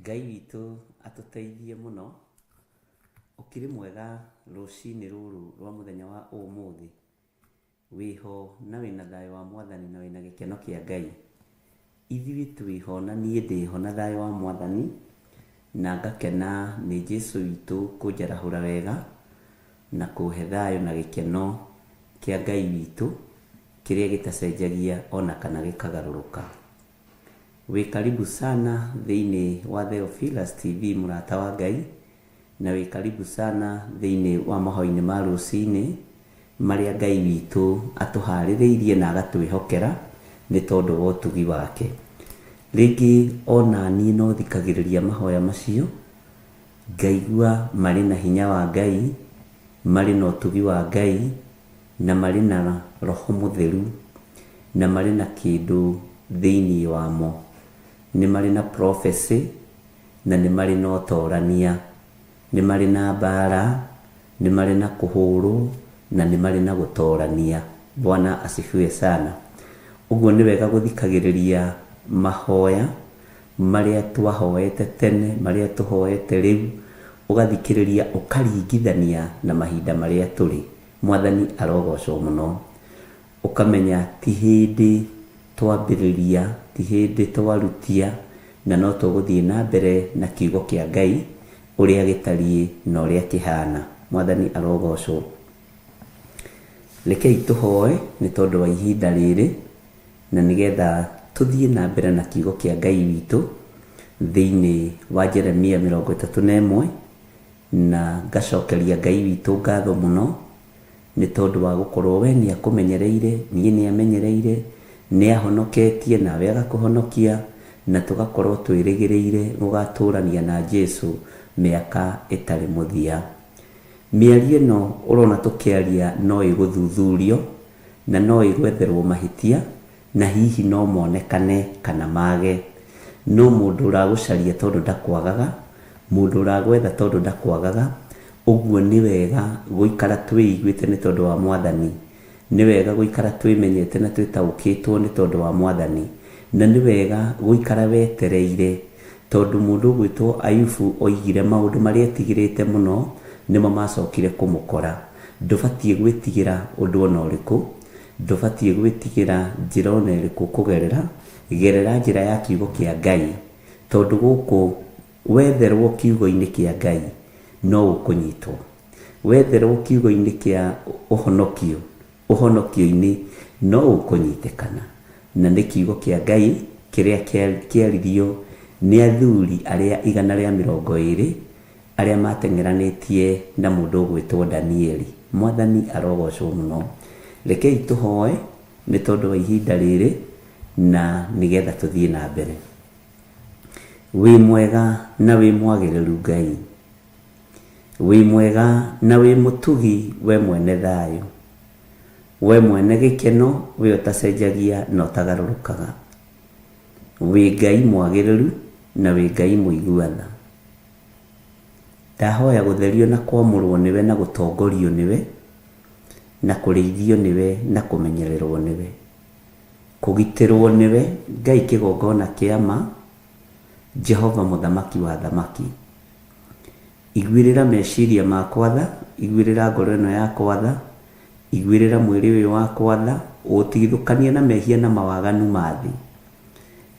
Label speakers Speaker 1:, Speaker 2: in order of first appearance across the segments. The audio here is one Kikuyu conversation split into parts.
Speaker 1: Ngai witũ atũteithie mũno. Ũkĩrĩ mwega rũcinĩ rũrũ rwa mũthenya wa ũmũthĩ? Wĩho na wĩna thayũ wa Mwathani na wĩna gĩkeno kĩa Ngai? Ithuĩ twĩho na niĩ ndĩho na thayũ wa Mwathani na ngakena nĩ Jesu witũ kũnjarahũra wega na kũhe thayũ na gĩkeno kĩa Ngai witũ kĩrĩa gĩtacenjagia ona kana gĩkagarũrũka. Wĩ karibu sana thĩinĩ wa Theophilus TV mũrata wa Ngai, na wĩ karibu sana thĩinĩ wa mahoya-inĩ ma rũcinĩ marĩa Ngai witũ atũharĩrĩirie na agatwĩhokera nĩ tondũ wa ũtugi wake. Rĩngĩ ona niĩ no thikagĩrĩria mahoya macio, ngaigua marĩ na hinya wa Ngai, marĩ na ũtugi wa Ngai, na marĩ na Roho Mũtheru, na marĩ na kĩndũ thĩinĩ wamo. Nĩ marĩ na prophecy, na nĩ marĩ na ũtorania. Nĩ marĩ na mbara, nĩ marĩ na kũhũrwo, na nĩ marĩ na gũtorania. Bwana asifiwe sana. Ũguo nĩ wega gũthikagĩrĩria mahoya marĩa twahoete tene, marĩa tũhoete rĩu, ũgathikĩrĩria ũkaringithania na mahinda marĩa tũrĩ. Mwathani arogocwo mũno. Ũkamenya ti hĩndĩ twambĩrĩria, ti hĩndĩ twarutia, na no tũgũthiĩ na mbere na kiugo kĩa Ngai ũrĩa gĩtariĩ na ũrĩa kĩhana. Mwathani arogocwo. Rekei tũhoe nĩ tondũ wa ihinda rĩrĩ, na nĩgetha tũthiĩ na mbere na kiugo kĩa Ngai witũ thĩinĩ wa Jeremia 31, na ngacokeria Ngai witũ ngatho mũno nĩ tondũ wa gũkorwo we nĩ akũmenyereire, niĩ nĩ amenyereire, nĩ ahonoketie nawe agakũhonokia, na tũgakorwo twĩrĩgĩrĩire gũgatũrania na Jesu mĩaka ĩtarĩ mũthia. Mĩario ĩno ũrona tũkĩaria no ĩgũthuthurio na no ĩgwetherwo mahĩtia na hihi no monekane kana mage. No mũndũ ũragũcaria tondũ ndakwagaga, mũndũ ũragwetha tondũ ndakwagaga, ũguo nĩ wega gũikara twĩiguĩte nĩ tondũ wa Mwathani. Nĩ wega gũikara twĩmenyete na twĩtaũkĩtwo nĩ tondũ wa Mwathani. Na nĩ wega gũikara wetereire tondũ mũndũ ũgwĩtwo Ayubu oigire maũndũ marĩa etigĩrĩte mũno nĩmo macokire kũmũkora. Ndũbatiĩ gwĩtigĩra ũndũ ona ũrĩkũ, ndũbatiĩ gwĩtigĩra njĩra ona ĩrĩkũ ũkũgerera, gerera njĩra ya kiugo kĩa Ngai tondũ gũkũ wetherwo kiugo-inĩ kĩa Ngai no ũkũnyitwo. Wetherwo kiugo-inĩ kĩa ũhonokio, ũhonokio-inĩ no ũkũnyitĩkana. Na nĩ kiugo kĩa Ngai kĩrĩa kĩaririo nĩ athuri arĩa 120 arĩa mateng'eranĩtie na mũndũ ũgwĩtwo Danieli. Mwathani arogocwo mũno. Rekei tũhoe nĩ tondũ wa ihinda rĩrĩ na nĩgetha tũthiĩ na mbere. Wĩ mwega na wĩ mwagĩrĩru Ngai. Wĩ mwega na wĩ mũtugi we mwene thayũ. We mwene gĩkeno we ũtacenjagia na ũtagarũrũkaga. Wĩ Ngai mwagĩrĩru na wĩ Ngai mũigua tha. Ndahoya gũtherio na kwamũrwo nĩwe na gũtongorio nĩwe, na kũrĩithio nĩwe na kũmenyererwo nĩwe. Kũgitĩrwo nĩwe Ngai kĩgongona kĩa ma, Jehova mũthamaki wa athamaki. Iguĩrĩra meciria makwa tha, iguĩrĩra ngoro ĩno yakwa tha, iguĩrĩra mwĩrĩ ũyũ wakwa tha, ũũtigithũkanie na mehia na mawaganu ma thĩ,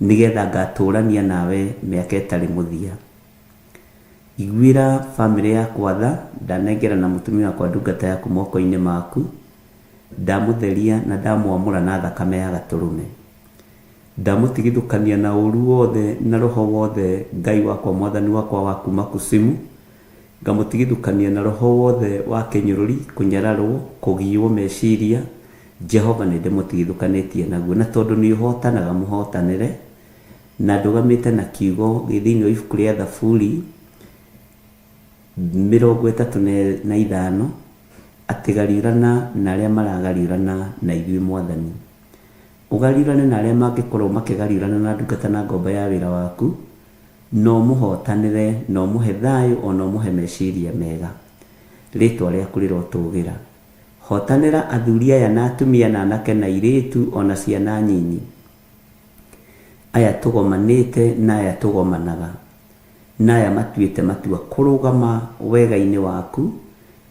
Speaker 1: nĩgetha ngatũũrania nawe mĩaka ĩtarĩ mũthia. Iguĩra bamĩrĩ yakwa tha, ndanengerana mũtumia wakwa ndungata yaku moko-inĩ maku, ndamũtheria na ndamwamũra na thakame ya Gatũrũme. Ndamũtigithũkania na ũũru wothe na roho wothe Ngai wakwa Mwathani wakwa wa kuuma Kusimu, ngamũtigithũkania na roho wothe wa kĩnyũrũri, kũnyararwo, kũgiĩwo meciria, Jehova nĩndĩmũtigithũkanĩtie naguo, na tondũ nĩũhootanaga mũhootanĩre, na ndũgamĩte na kiugo gĩ thĩinĩ wa ibuku rĩa Thaburi 35, atĩ gariũrana na arĩa maragariũrana na ithuĩ Mwathani. Ũgariũrane na arĩa mangĩkorwo makĩgariũrana na ndungata na ngombo ya wĩra waku, na ũmũhootanĩre, na ũmũhe thayũ, o na ũmũhe meciria mega. Rĩĩtwa rĩaku rĩrotũũgĩra. Hootanĩra athuri aya na atumia na anake na airĩtu o na ciana nyinyi, aya tũgomanĩte na aya tũgomanaga. Na aya matuĩte matua kũrũgama wega-inĩ waku,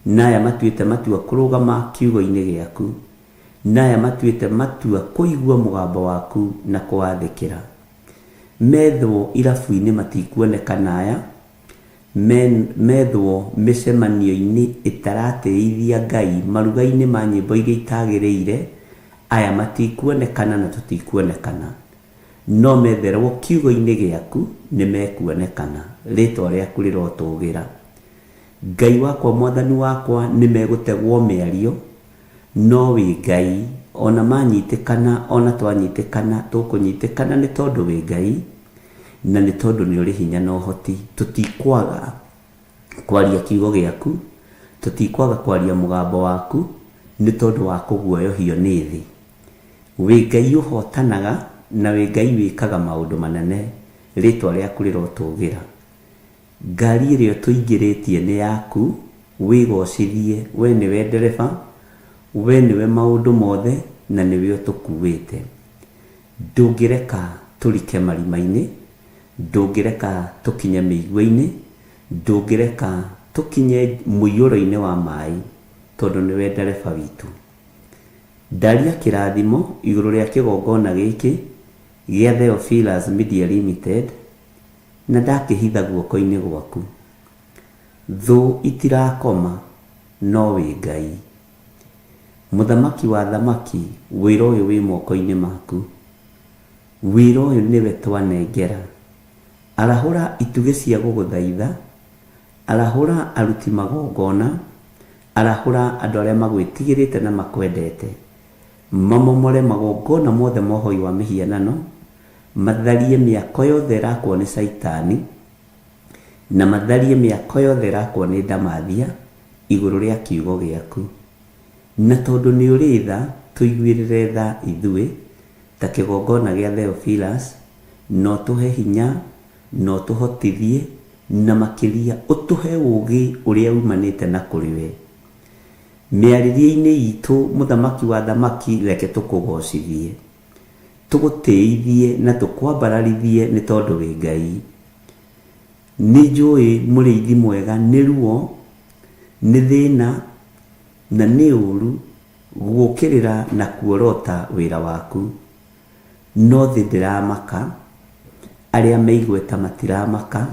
Speaker 1: na aya matuĩte matua kũrũgama kiugo-inĩ gĩaku, na aya matuĩte matua kũigua mũgambo waku na kũwathĩkĩra. Methwo irabu-inĩ matikuonekana aya, methwo mĩcemanio-inĩ ĩtaratĩithia Ngai, maruga-inĩ ma nyĩmbo iria itagĩrĩire, aya matikuonekana na tũtikuonekana. No metherwo kiugo-inĩ gĩaku nĩ mekuonekana, rĩtwa rĩaku rĩrotũgĩra. Ngai wakwa mwathani wakwa nĩ megũtegwo mĩario, no wĩ Ngai, ona manyitĩkana ona twanyitĩkana tũkũnyitĩkana nĩ tondũ wĩ Ngai, na nĩ tondũ nĩ ũrĩ hinya na ũhoti. Tũtikwaga kwaria kiugo gĩaku, tũtikwaga kwaria mũgambo waku, nĩ tondũ wa kũguoyohio nĩ thĩ. Wĩ Ngai ũhotanaga na wĩ Ngai wĩkaga maũndũ manene, rĩtwa rĩaku rĩrotũgĩra. Ngari ĩrĩa ũtũingĩrĩtie nĩ yaku, wĩgocithie, we nĩwe ndereba, we nĩwe maũndũ mothe na nĩwe ũtũkuĩte. Ndũngĩreka tũrike marima-inĩ, ndũngĩreka tũkinye mĩigua-inĩ, ndũngĩreka tũkinye mũiyũro-inĩ wa maĩ, tondũ nĩwe ndereba witũ. Ndaria kĩrathimo igũrũ rĩa kĩgongona gĩkĩ gĩa Theophilus Media Limited, na ndakĩhitha guoko-inĩ gwaku. Thũ itirakoma, no wĩ Ngai. Mũthamaki wa athamaki, wĩra ũyũ wĩ moko-inĩ maku. Wĩra ũyũ nĩwe twanengera. Arahũra itugĩ cia gũgũthaitha, arahũra aruti magongona, arahũra andũ arĩa magwĩtigĩrĩte na makwendete. Mamomore magongona mothe ma ũhoi wa mĩhianano, matharie mĩako yothe ĩrakwo nĩ Caitani, na matharie mĩako yothe ĩrakwo nĩ ndamathia igũrũ rĩa kiugo gĩaku. Na tondũ nĩ ũrĩ tha, tũiguĩrĩre tha ithuĩ, ta kĩgongona gĩa Theophilus, na ũtũhe hinya, na ũtũhotithie, na makĩria ũtũhe ũũgĩ ũrĩa umanĩte na kũrĩ we. Mĩarĩrie-inĩ itũ, Mũthamaki wa athamaki, reke tũkũgocithie, tũgũtĩithie na tũkwambararithie nĩ tondũ wĩ Ngai. Nĩ njũĩ mũrĩithi mwega nĩ ruo, nĩ thĩna, na nĩ ũũru gũũkĩrĩra na kuorota wĩra waku. No thĩ ndĩramaka, arĩa me igweta matiramaka,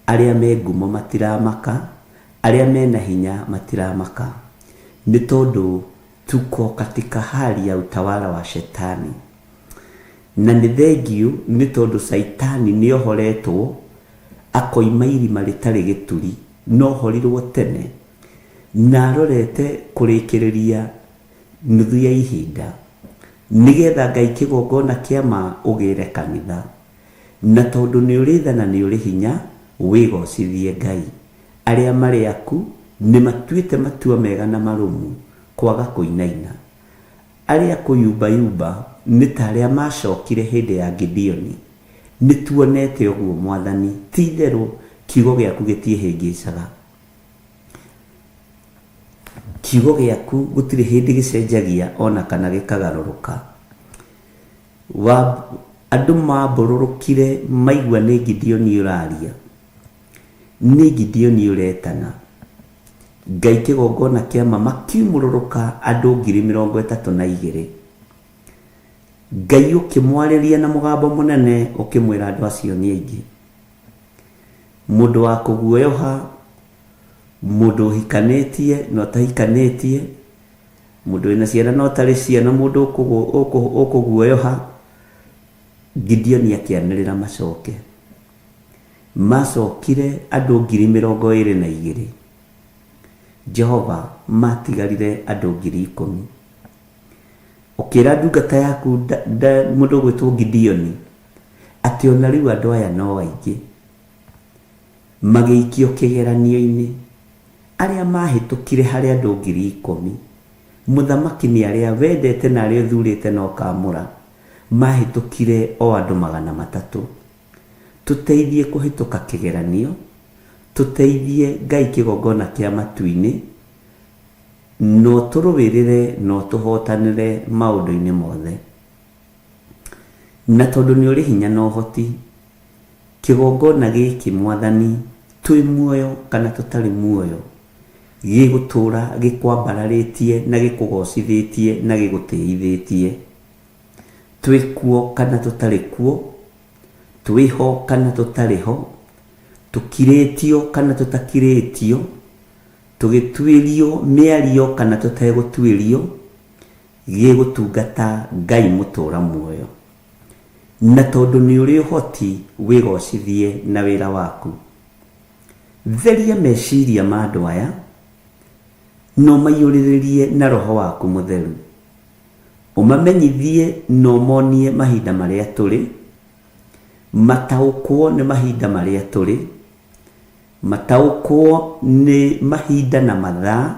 Speaker 1: arĩa me ngumo matiramaka, arĩa mena hinya matiramaka. Nĩ tondũ tuko katika hali ya utawala wa shetani. Na nĩ thengiũ nĩ tondũ Caitani nĩ ohoretwo akoima irima rĩtarĩ gĩturi, no ohorirwo tene na arorete kũrĩkĩrĩria nuthu ya ihinda, nĩgetha Ngai kĩgongona kĩa ma ũgĩre kanitha. Na tondũ nĩ ũrĩ tha na nĩ ũrĩ hinya, wĩgocithie Ngai. Arĩa marĩ aku nĩ matuĩte matua mega na marũmu kwaga kũinaina. Arĩa kũyumbayumba nĩ ta arĩa maacokire hĩndĩ ya Gideoni. Nĩ tuonete ũguo, Mwathani. Ti-itherũ kiugo gĩaku gĩtiĩhĩngĩcaga. Kiugo gĩaku gũtirĩ hĩndĩ gĩcenjagia o na kana gĩkagarũrũka. Wa, andũ maambũrũrũkire maigua nĩ Gideoni ũraria. Nĩ Gideoni ũretana. Ngai kĩgongona kĩa ma makiumũrũrũka andũ 32,000. Ngai ũkĩmwarĩria na mũgambo mũnene ũkĩmwĩra andũ acio nĩ aingĩ. Mũndũ wa kũguoyoha, mũndũ ũhikanĩtie na ũtahikanĩtie, mũndũ wĩna ciana na ũtarĩ ciana, mũndũ ũkũguoyoha, Gideoni akĩanĩrĩra macoke. Maacokire andũ 22,000. Jehova, maatigarire andũ 10,000. Ũkĩra ndungata yaku mũndũ ũgwĩtwo Gideoni atĩ o na rĩu andũ aya no aingĩ. Magĩikio kĩgeranio-inĩ. Arĩa maahĩtũkire harĩ andũ 10,000, mũthamaki nĩ arĩa wendete na arĩa ũthuurĩte na ũkaamũra, maahĩtũkire o andũ 300. Tũteithie kũhĩtũka kĩgeranio, tũteithie Ngai kĩgongona kĩa matu-inĩ, na ũtũrũĩrĩre na ũtũhotanĩre maũndũ-inĩ mothe. Na tondũ nĩ ũrĩ hinya na ũhoti, Kĩgongona gĩkĩ Mwathani, twĩ muoyo kana tũtarĩ muoyo, gĩgũtũũra gĩkwambararĩtie na gĩkũgocithĩtie na gĩgũtĩithĩtie. Twĩ kuo kana tũtarĩ kuo, twĩ ho kana tũtarĩ ho, tũkirĩtio kana tũtakirĩtio, tũgĩtuĩrio mĩario kana tũtegũtuĩrio, gĩgũtungata Ngai mũtũũra muoyo. Na tondũ nĩ ũrĩ ũhoti, wĩgocithie na wĩra waku. Theria meciria ma andũ aya, na ũmaiyũrĩrĩrie na Roho waku Mũtheru. Ũmamenyithie na ũmonie mahinda marĩa tũrĩ, mataũkwo nĩ mahinda marĩa tũrĩ, mataũkwo nĩ mahinda na mathaa,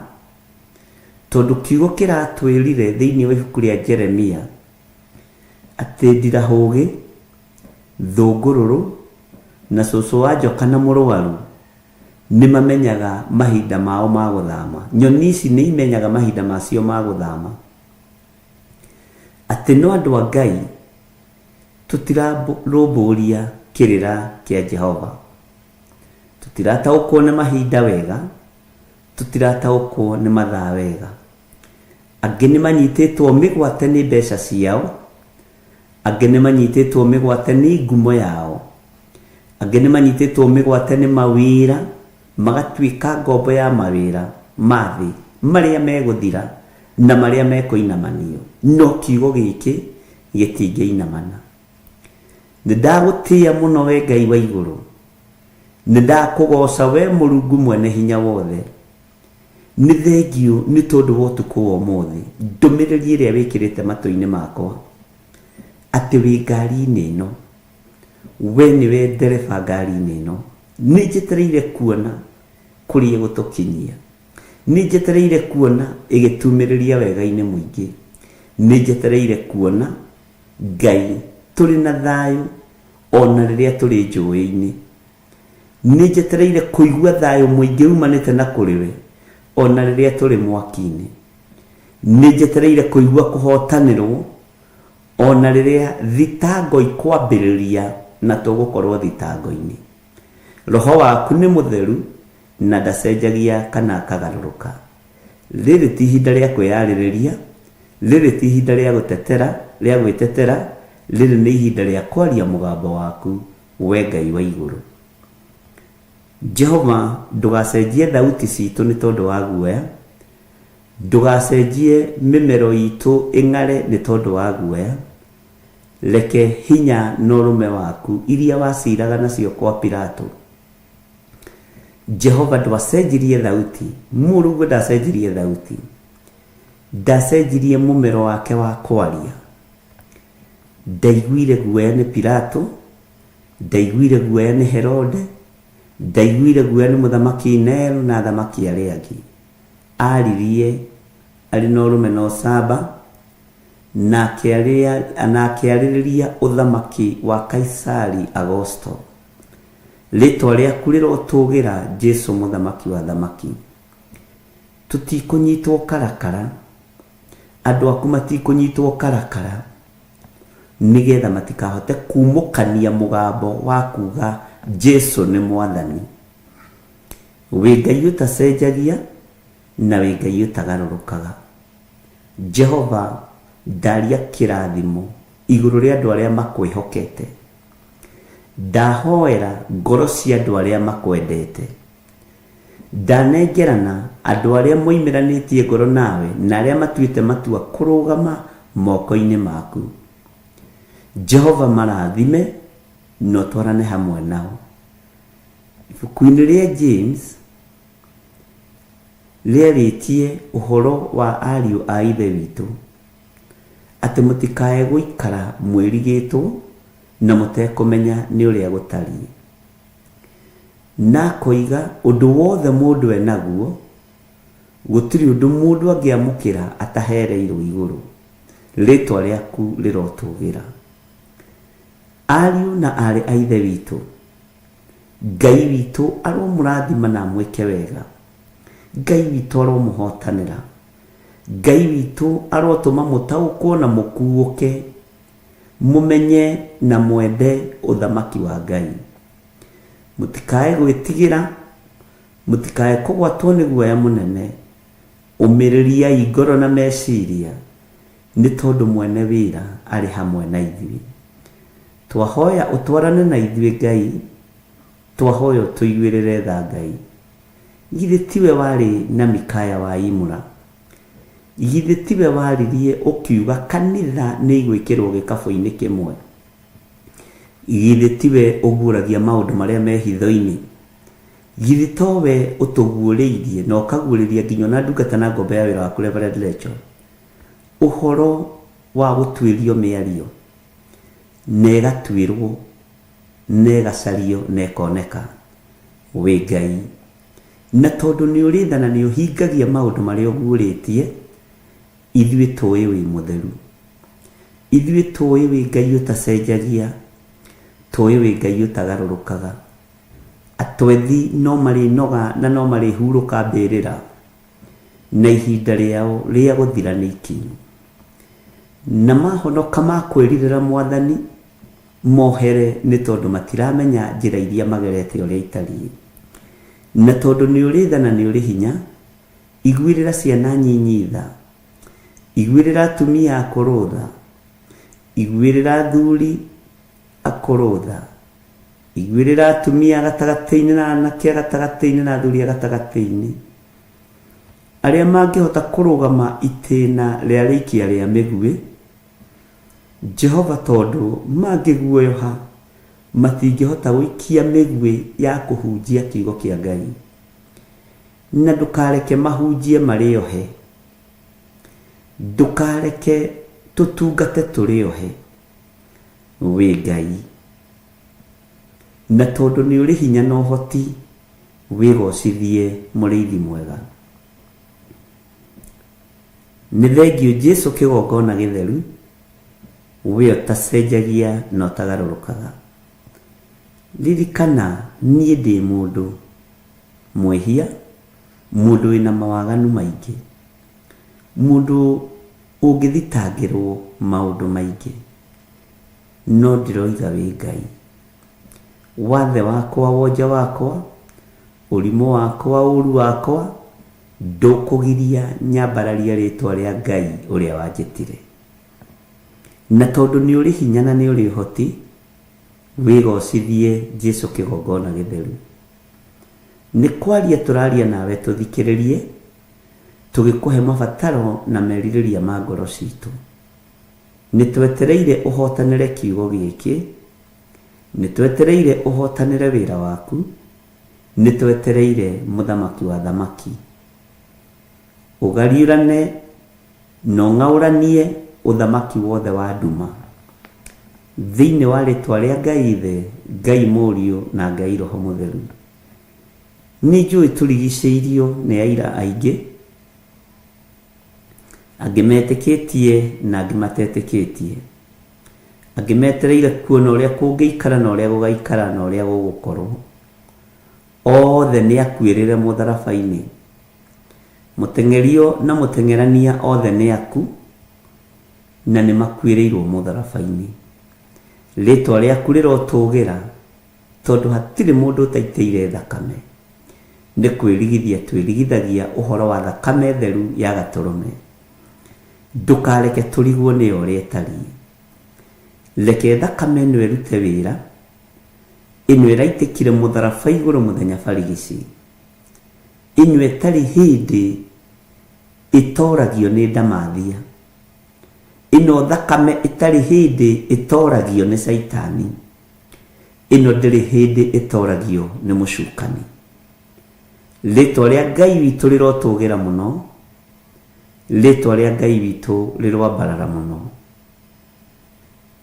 Speaker 1: tondũ kiugo kĩratwĩrire thĩinĩ wa ibuku rĩa Jeremia atĩ ndirahũgĩ, thũngũrũrũ, na cũcũ wa njoka na mũrwaru nĩ mamenyaga mahinda mao ma gũthama. Nyoni ici nĩ imenyaga mahinda macio ma gũthama. Atĩ no andũ a Ngai tũtirarũmbũria kĩrĩra kĩa Jehova. Tũtirataũkwo nĩ mahinda wega, tũtirataũkwo nĩ mathaa wega. Angĩ nĩ manyitĩtwo mĩgwate nĩ mbeca ciao, angĩ nĩ manyitĩtwo mĩgwate nĩ ngumo yao, angĩ nĩ manyitĩtwo mĩgwate nĩ mawĩra, magatuĩka ngombo ya mawĩra ma thĩ marĩa megũthira na marĩa mekũinamanio, no kiugo gĩkĩ gĩtingĩinamana. Nĩ ndagũtĩĩa mũno we Ngai wa igũrũ, nĩ ndakũgooca we Mũrungu mwene hinya wothe. Nĩ thengiũ nĩ tondũ wa ũtukũ wa ũmũthĩ, ndũmĩrĩri ĩrĩa wĩkĩrĩte matũ-inĩ makwa, atĩ wĩ ngari-inĩ ĩno, we nĩwe ndereba ngari-inĩ ĩno. Nĩ njetereire kuona kũrĩa ĩgũtũkinyia. Nĩ njetereire kuona ĩgĩtumĩrĩria wega-inĩ mũingĩ. Nĩ njetereire kuona Ngai tũrĩ na thayũ ona rĩrĩa tũrĩ njũĩ-inĩ. Nĩ njetereire kũigua thayũ mũingĩ umanĩte na kũrĩ we, o na rĩrĩa tũrĩ mwaki-inĩ. Nĩ njetereire kũigua kũhootanĩrũo, o na rĩrĩa thitango ikwambĩrĩria na tũgũkorũo thitango-inĩ. Roho waku nĩ mũtheru na ndacenjagia kana akagarũrũka. Rĩrĩ ti ihinda rĩa kwĩyarĩrĩria, rĩrĩ ti ihinda rĩa gũtetera, rĩa gwĩtetera, rĩrĩ nĩ ihinda rĩa kwaria mũgambo waku We Ngai wa igũrũ. Jehova, ndũgacenjie thauti citũ nĩ tondũ wa guoya, ndũgacenjie mĩmero itũ ĩng'are nĩ tondũ wa guoya. Reke hinya na ũrũme waku iria waciraga nacio kwa Pilato. Jehova, ndwacenjirie thauti, mũrũguo ndacenjirie thauti, ndacenjirie mũmero wake wa kwaria. Ndaiguire guoya nĩ Pilato, ndaiguire guoya nĩ Herode, ndaiguire guoya nĩ mũthamaki Nero na athamaki arĩa angĩ. Aaririe arĩ na ũrũme na ũcamba, na akĩarĩrĩria ũthamaki wa Kaisari Agosto. Rĩtwa rĩaku rĩrotũgĩra, Jesu mũthamaki wa athamaki. Tũtikũnyitwo karakara. Andũ aku matikũnyitwo karakara, nĩgetha matikahote kumũkania mũgambo wa kuga Jesu nĩ Mwathani. Wĩ Ngai ũtacenjagia na wĩ Ngai ũtagarũrũkaga. Jehova, ndaria kĩrathimo igũrũ rĩa andũ arĩa makwĩhokete. Ndahoera ngoro cia andũ arĩa makwendete. Ndanengerana andũ arĩa moimĩranĩtie ngoro nawe na arĩa matuĩte matua kũrũgama moko-inĩ maku. Jehova marathime na ũtwarane hamwe nao. Ibuku-inĩ rĩa James rĩarĩtie ũhoro wa ariũ a Ithe witũ, atĩ mũtikae gũikara mwĩrigĩtwo na mũtekũmenya nĩ ũrĩa gũtariĩ. Na akoiga ũndũ wothe mũndũ e naguo, gũtirĩ ũndũ mũndũ angĩamũkĩra atahereirwo igũrũ. Rĩtwa rĩaku rĩrotũgĩra. Ariũ na aarĩ a Ithe witũ, Ngai witũ aromũrathima na amwĩke wega. Ngai witũ aromũhotanĩra. Ngai witũ arotũma mũtaũkwo na mũkuũke, mũmenye na mwende ũthamaki wa Ngai. Mũtikae gwĩtigĩra, mũtikae kũgwatwo nĩ guoya mũnene, ũmĩrĩriai ngoro na meciria, nĩ tondũ mwene wĩra arĩ hamwe na ithuĩ. Twahoya ũtwarane na ithuĩ Ngai, twahoya ũtũiguĩrĩre tha Ngai. Githĩ tiwe warĩ na Mikaya wa Imura? Githĩ tiwe waririe ũkiuga kanitha nĩ igwĩkĩrwo gĩkabũ-inĩ kĩmwe? Githĩ tiwe ũguũragia maũndũ marĩa me hitho-inĩ? Githĩ towe ũtũguũrĩirie na ũkaguũrĩria nginya ona ndungata na ngombo ya wĩra waku Reverend Rachel ũhoro wa gũtuĩrio mĩario na ĩgatuĩrwo na ĩgacario na ĩkoneka? Wĩ Ngai. Na tondũ nĩ ũrĩ tha na nĩ ũhingagia maũndũ marĩa ũguũrĩtie, ithuĩ tũĩ wĩ mũtheru. Ithuĩ tũĩ wĩ Ngai ũtacenjagia, tũĩ wĩ Ngai ũtagarũrũkaga. Atwethi no marĩnoga na no marĩhurũka mbĩrĩra, na ihinda rĩao rĩa gũthira nĩ ikinyu. Na mahonoka makwĩrirĩra Mwathani, mohere nĩ tondũ matiramenya njĩra iria magerete ũrĩa itariĩ. Na tondũ nĩ ũrĩ tha na nĩ ũrĩ hinya, iguĩrĩra ciana nyinyi tha, iguĩrĩra atumia akũrũ tha, iguĩrĩra athuri akũrũ tha, iguĩrĩra atumia a gatagatĩ-inĩ na anake a gatagatĩ-inĩ na athuri a gatagatĩ-inĩ, arĩa mangĩhota kũrũgama itĩna rĩa rĩikia rĩa mĩguĩ, Jehova tondũ mangĩguoyoha matingĩhota gũikia mĩguĩ ya kũhunjia kiugo kĩa Ngai. Na ndũkareke mahunjie marĩ ohe. Ndũkareke tũtungate tũrĩ ohe. Wĩ Ngai. Na tondũ nĩ ũrĩ hinya na ũhoti, wĩgocithie mũrĩithi mwega. Nĩ thengiũ Jesu kĩgongona gĩtheru, we ũtacenjagia na ũtagarũrũkaga. Ririkana niĩ ndĩ mũndũ mwĩhia, mũndũ wĩna mawaganu maingĩ, mũndũ ũngĩthitangĩrwo maũndũ maingĩ, no ndĩroiga wĩ Ngai. Wathe wakwa, wonje wakwa, ũrimũ wakwa, ũru wakwa, ndũkũgiria nyambararie rĩtwa rĩa Ngai ũrĩa wanjĩtire. Na tondũ nĩ ũrĩ hinya na nĩ ũrĩ ũhoti, wĩgocithie Jesu kĩgongona gĩtheru. Nĩ kwaria tũraria nawe tũthikĩrĩrie, tũgĩkũhe mabataro na merirĩria ma ngoro citũ. Nĩ twetereire ũhotanĩre kiugo gĩkĩ, nĩ twetereire ũhotanĩre wĩra waku, nĩ twetereire mũthamaki wa athamaki. Ũgariũrane na ũng'aũranie ũthamaki wothe wa nduma. Thĩinĩ wa rĩtwa rĩa Ngai Ithe, Ngai Mũriũ na Ngai Roho Mũtheru. Nĩ njũĩ tũrigicĩirio nĩ aira aingĩ, angĩ metĩkĩtie na angĩ matetĩkĩtie, angĩ metereire kuona ũrĩa kũngĩikara na ũrĩa gũgaikara na ũrĩa gũgũkorwo. Othe nĩ akuĩrĩre mũtharaba-inĩ. Mũteng'erio na mũteng'erania othe nĩ aku, na nĩ makuĩrĩirwo mũtharaba-inĩ. Rĩtwa rĩaku rĩrotũgĩra, tondũ hatirĩ mũndũ ũtaitĩire thakame. Nĩ kwĩrigithia twĩrigithagia ũhoro wa thakame theru ya Gatũrũme. Ndũkareke tũrigwo nĩyo ũrĩa ĩtariĩ. Reke thakame ĩno ĩrute wĩra, ĩno ĩraitĩkire mũtharaba igũrũ mũthenya barigici, ĩno ĩtarĩ hĩndĩ ĩtoragio nĩ ndamathia, ĩno thakame ĩtarĩ hĩndĩ ĩtoragio nĩ caitani, ĩno ndĩrĩ hĩndĩ ĩtoragio nĩ mũcukani. Rĩtwa rĩa Ngai witũ rĩrotũgĩra mũno, rĩtwa rĩa Ngai witũ rĩroambarara mũno.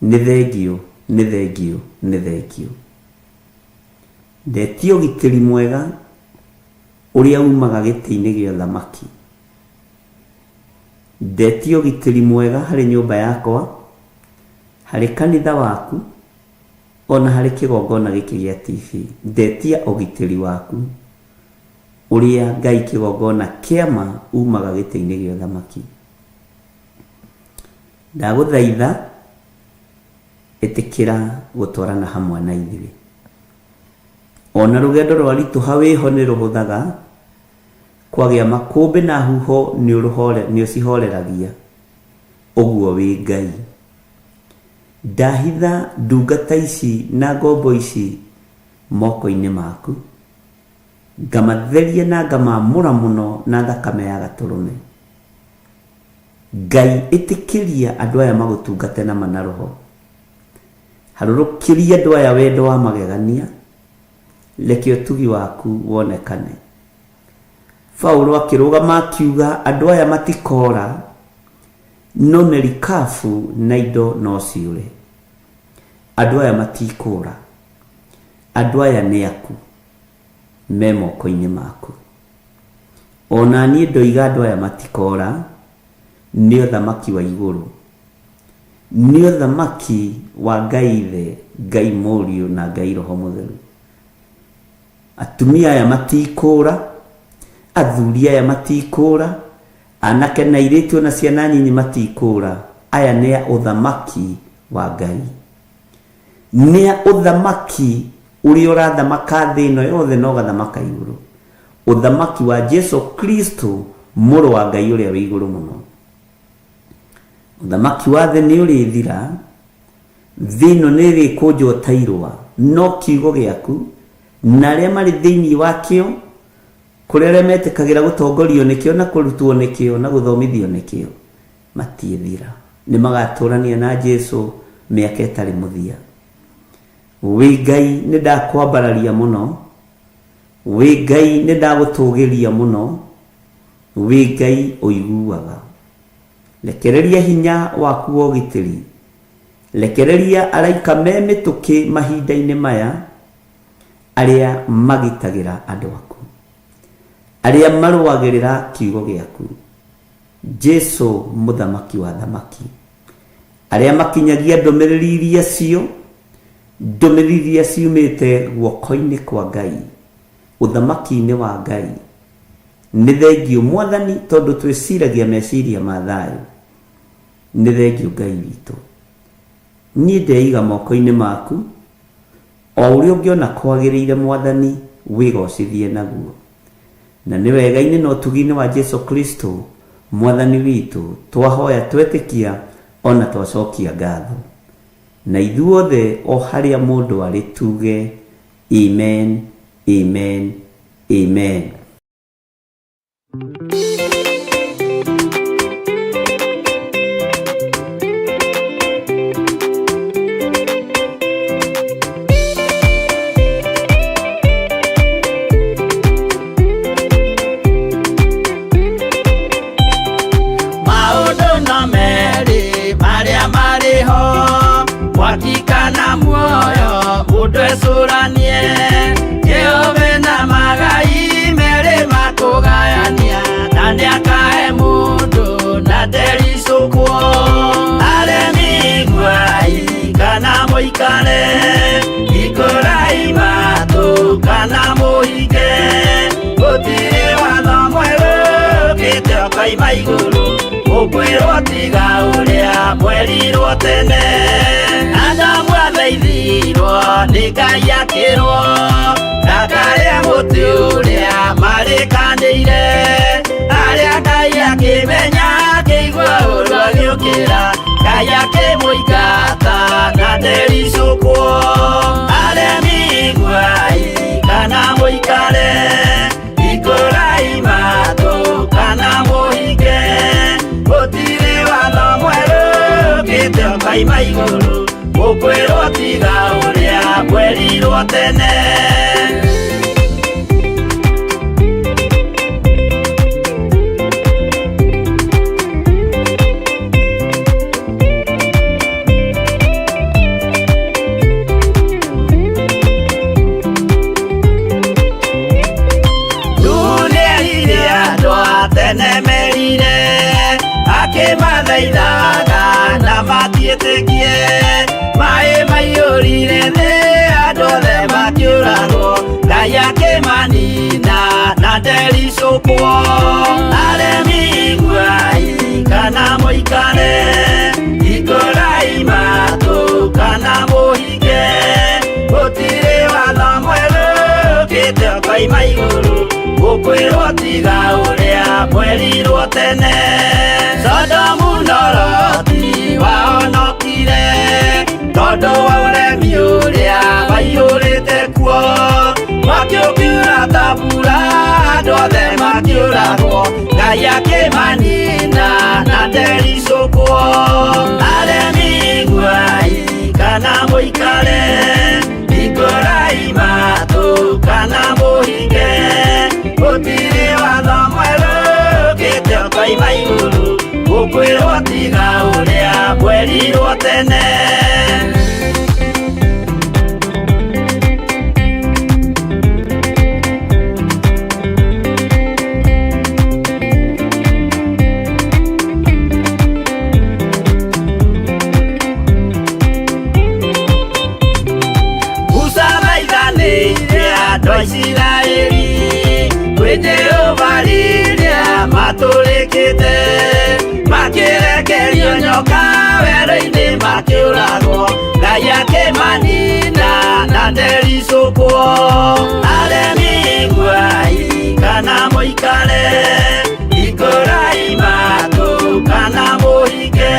Speaker 1: Nĩ thengiũ, nĩ thengiũ, nĩ thengiũ. Ndetia ũgitĩri mwega ũrĩa umaga gĩtĩ-inĩ gĩa ũthamaki. Ndetia ũgitĩri mwega harĩ nyũmba yakwa, harĩ kanitha waku, ona harĩ kĩgongona gĩkĩ gĩa TV. Ndetia ũgitĩri waku ũrĩa Ngai kĩgongona kĩa ma umaga gĩtĩ-inĩ gĩa ũthamaki. Ndagũthaitha ĩtĩkĩra gũtwarana hamwe na ithuĩ. Ona rũgendo rwaritũha wĩho nĩ rũhũthaga, kwagĩa makũmbĩ na huho nĩ ũcihoreragia. Ũguo wĩ Ngai. Ndahitha ndungata ici na ngombo ici moko-inĩ maku, ngamatheria na ngamaamũra mũno na thakame ya Gatũrũme. Ngai ĩtĩkĩria andũ aya magũtungate na ma na roho. Harũrũkĩria andũ aya wendo wa magegania, reke ũtugi waku wonekane. Paulo akĩrũgama akiuga andũ aya matikoora, no merikabu na indo no ciũre. Andũ aya matikũũra, andũ aya nĩ aku, me moko-inĩ maku. O na niĩ ndoiga andũ aya matikoora, nĩ ũthamaki wa igũrũ. Nĩ ũthamaki wa Ngai Ithe, Ngai Mũriũ na Ngai Roho Mũtheru. Atumia aya matikũũra, athuri aya matikũũra, anake na airĩtu ona ciana nyinyi matikũũra. Aya nĩ a ũthamaki wa Ngai. Nĩ a ũthamaki ũrĩa ũrathamaka thĩ ĩno yothe na ũgathamaka igũrũ. Ũthamaki wa Jesu Kristo, mũrũ wa Ngai ũrĩa wĩ igũrũ mũno. Ũthamaki wa thĩ nĩ ũrĩthira, thĩ ĩno nĩ ĩrĩkũnjwo ta irũa, no kiugo gĩaku na arĩa marĩ thĩinĩ wakĩo, kũrĩ arĩa metĩkagĩra gũtongorio nĩkĩo na kũrutwo nĩkĩo na gũthomithio nĩkĩo, matiĩthira. Nĩ magatũrania na Jesu mĩaka ĩtarĩ mũthia. Wĩ Ngai nĩ ndakwambararia mũno, wĩ Ngai nĩ ndagũtũgĩria mũno, wĩ Ngai ũiguaga. Rekereria hinya waku wa ũgitĩri. Rekereria araika me mĩtũkĩ mahinda-inĩ maya, arĩa magitagĩra andũ aku, arĩa marũagĩrĩra kiugo gĩaku. Jesu mũthamaki wa athamaki, arĩa makinyagia ndũmĩrĩri iria cio, ndũmĩrĩri iria ciumĩte guoko-inĩ kwa Ngai, ũthamaki-inĩ wa Ngai. Nĩ thengiũ Mwathani tondũ twĩciragia meciria ma thayũ. Nĩ thengiũ Ngai witũ. Niĩ ndeiga moko-inĩ maku, o ũrĩa ũngĩona kwagĩrĩire Mwathani wĩgocithie naguo. Na nĩ wega-inĩ na ũtugi-inĩ wa Jesu Kristo Mwathani witũ twahoya twetĩkia ona twacokia ngatho. Na ithuothe o harĩa mũndũ arĩ tuge Amen, Amen, Amen.
Speaker 2: Maũndũ no merĩ marĩa marĩ ho, mwaki kana muoyo, mũndũ ecũranie. Jehova na magai merĩ makũgayania, na nĩakahe mũndũ na ndericũkwo. Aremi iguai kana mũikare, hingũrai matũ kana mũhinge, gũtirĩ watho mwerũ ũkĩte ũkoima igũrũ, ũkwĩrwo tiga ũrĩa mwerirwo tene. Adamu athaithirwo nĩ Ngai akĩrwo ndakarĩe mũtĩ ũrĩa marĩkanĩire, arĩa Ngai akĩmenya akĩigua ũru agĩũkĩra, Ngai akĩmũingata na ndericũkwo. Aremi iguai kana mũikare, hingũrai matũ kana mũhinge, gũtirĩ watho mwerũ ũkĩte ũkoima igũrũ, mũkwĩrwo tiga ũrĩa mwerirwo tene. Nĩerire andũ a tene merire, akĩmathaithaga na matiĩtĩkie. Maĩ maiyũrire thĩ, andũ othe makĩũragwo, Ngai akĩmanina na ndericũkwo. Aremi iguai kana mũikare, hingũrai matũ kana mũhinge, gũtirĩ watho mwerũ ũkoima igũrũ gũkwĩrwo tiga ũrĩa mwerirwo tene Sodomu na Loti wahonokire tondũ wa ũremi ũrĩa waiyũrĩte kuo mwaki ũkiura ta mbura andũ othe makĩũragwo Ngai akĩmanina na ndericũkwo aremi iguai kana mũikare hingũrai matũ kana mũhinge gũtirĩ watho mwerũ ũkĩte ũkoima igũrũ gũkwĩrwo tiga ũrĩa mwerirwo tene. Musa maithanĩire andũ a Isiraeli kwĩ Jehova rĩrĩa matũrĩkĩte makĩrekerio nyoka werũ-inĩ makĩũragwo Ngai akĩmanina na ndericũkwo aremi iguai kana mũikare hingũrai matũ kana mũhinge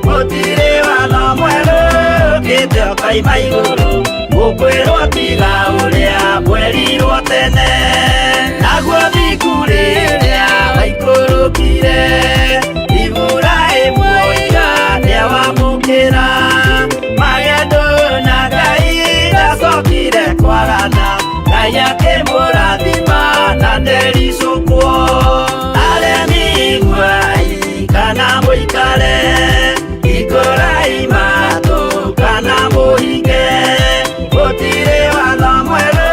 Speaker 2: gũtirĩ watho mwerũ ũkĩte ũkoima igũrũ gũkwĩrwo tiga ũrĩa mwerirwo tene naguo thingu rĩrĩa waikũrũkire Iburahĩmu oiga nĩawamũkĩra magendo na Ngai ndacokire kwagana Ngai akĩmũrathima na ndericũkwo aremi iguai kana mũikare hingũrai matũ kana mũhinge gũtirĩ watho mwerũ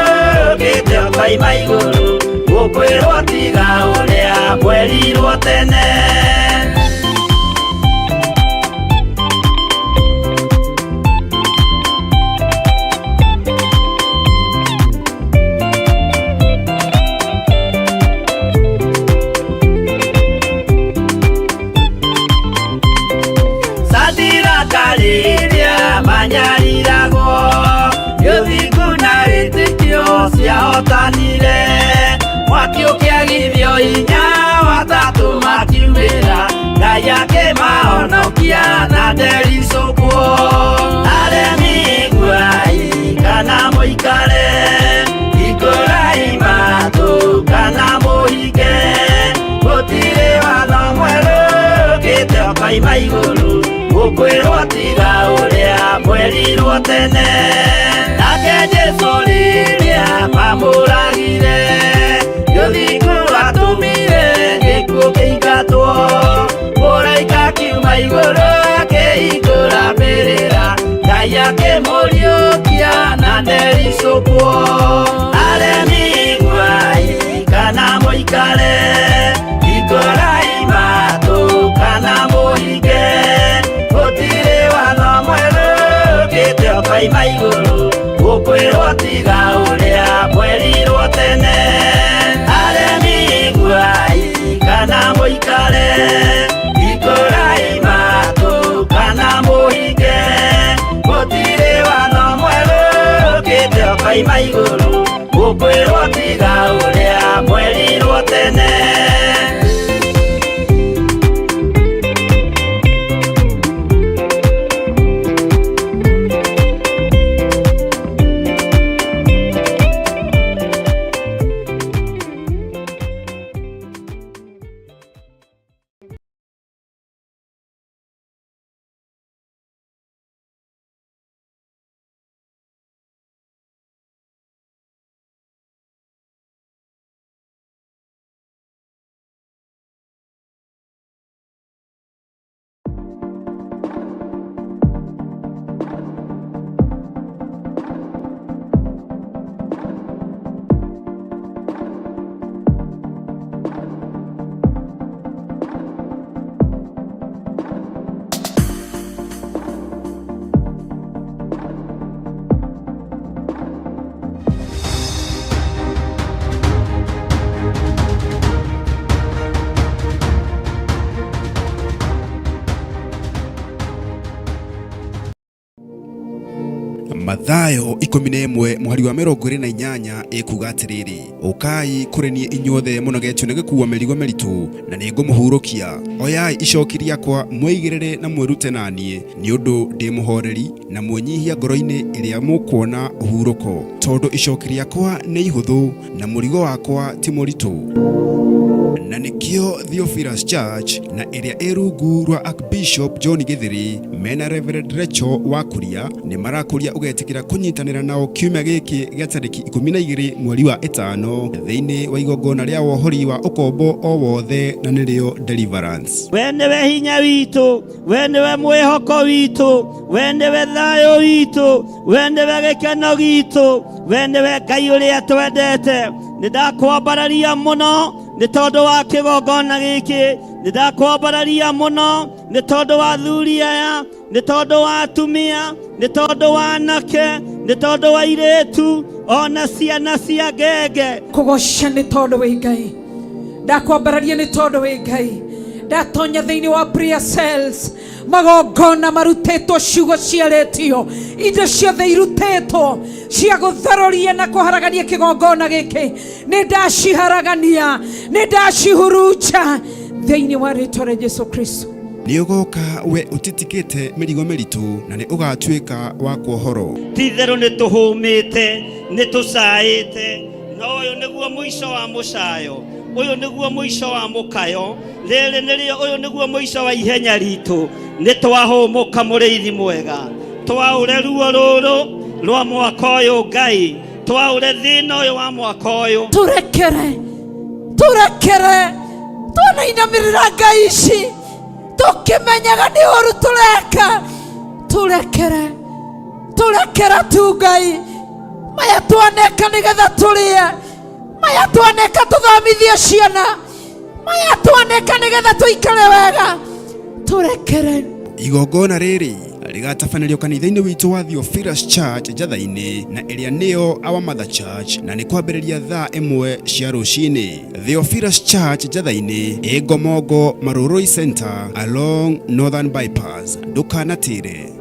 Speaker 2: ũkĩte ũkoima igũrũ gũkwĩrwo tiga ũrĩa mwerirwo tene. Sadiraka rĩrĩa manyariragwo gĩthingu na wĩtĩkio ciahotanire mwaki ũkĩagithio hinya watatũ makiumĩra Ngai akĩmahonokia na ndericũkwo aremi iguai kana mũikare hingũrai matũ kana mũhinge gũtirĩ watho mwerũ ũkĩte ũkoima igũrũ gũkwĩrwo tiga ũrĩa mwerirwo tene nake Jesũ rĩrĩa mamũragire gĩthingu atũmire gĩkuũ kĩingatwo mũraika akiuma igũrũ akĩhingũra mbĩrĩra Ngai akĩmũriũkia na ndericũkwo aremi iguai kana mũikare hingũrai matũ kana mũhinge gũtirĩ watho mwerũ ũkĩte ũkoima igũrũ gũkwĩrwo tiga ũrĩa mwerirwo tene aremi iguai kana mũikare hingũrai matũ kana mũhinge gũtirĩ watho mwerũ ũkĩte ũkoima igũrũ gũkwĩrwo tiga ũrĩa mwerirwo tene.
Speaker 3: Mathayo 11 mũhari wa 28 ĩkuga atĩrĩrĩ, ũkai kũrĩ niĩ inyuothe mũnogetio nĩ gũkuua mĩrigo mĩritũ, na nĩ ngũmũhurũkia. Oyai icoki rĩakwa mwĩigĩrĩre na mwĩrute na niĩ, nĩ ũndũ ndĩ mũhoreri na mwĩnyihia ngoro-inĩ, ĩrĩa mũkuona ũhurũko, tondũ icoki rĩakwa nĩ ihũthũ na mũrigo wakwa ti mũritũ. Na nĩkĩo Theophilus Church na ĩrĩa ĩ rungu rwa Archbishop John Githiri mena Reverend Rachel wa Kuria nĩ marakũria ũgetĩkĩra kũnyitanĩra nao kiumia gĩkĩ gĩa tarĩki 12 mweri wa 5 thĩinĩ wa igongona rĩa wohori wa ũkombo o wothe, na nĩrĩo deliverance.
Speaker 2: We nĩwe hinya witũ, we nĩwe mwĩhoko witũ, we nĩwe thayũ witũ, we nĩwe gĩkeno gitũ, we nĩwe Ngai ũrĩa twendete. Nĩ ndakwambararia mũno nĩ tondũ wa kĩgongona gĩkĩ, nĩ ndakwambararia mũno nĩ tondũ wa athuri aya, nĩ tondũ wa atumia, nĩ tondũ wa anake, nĩ tondũ wa airĩtu, ona ciana cia ngenge.
Speaker 4: Kũgoca nĩ tondũ wĩ Ngai, ndakwambararia nĩ tondũ wĩ Ngai. Ndatonya thĩinĩ wa prayer cells, magongona marutĩtwo, ciugo ciarĩtio, indo ciothe irutĩtwo cia gũtharũria na kũharagania kĩgongona gĩkĩ, nĩ ndaciharagania, nĩ ndacihurunja thĩinĩ wa rĩtwa rĩa Jesu Kristo.
Speaker 3: Nĩ ũgoka we ũtitikĩte mĩrigo mĩritũ, na nĩ ũgatuĩka wa kuohorwo.
Speaker 2: Ti-itherũ nĩ tũhũmĩte, nĩ tũcaĩte, no ũyũ nĩguo mũico wa mũcayo, ũyũ nĩguo mũico wa mũkayo, rĩrĩ nĩrĩo, ũyũ nĩguo mũico wa ihenya ritũ. Nĩ twahũmũka, mũrĩithi mwega, twaũre ruo rũrũ rwa mwaka ũyũ, Ngai, twaũre thĩna ũyũ wa mwaka ũyũ.
Speaker 4: Turekere, turekere, twanainamĩrĩra ngai ici tũkĩmenyaga nĩ ũru tũreka. Turekere, turekere tu Ngai, maya twaneka nĩgetha tũrĩe, maya twaneka tũthomithie ciana, maya twaneka nĩgetha tũikare wega. Turekere.
Speaker 3: Igongona rĩrĩ rĩgatabanĩrio kanitha-inĩ witũ wa Theophilus Church Njatha-inĩ, na ĩrĩa nĩyo Our Mother Church, na nĩ kwambĩrĩria thaa 1 cia rũcinĩ. Theophilus Church Njatha-inĩ, ĩ Ngomongo Marurui Center along Northern Bypass. Ndũkanatĩre.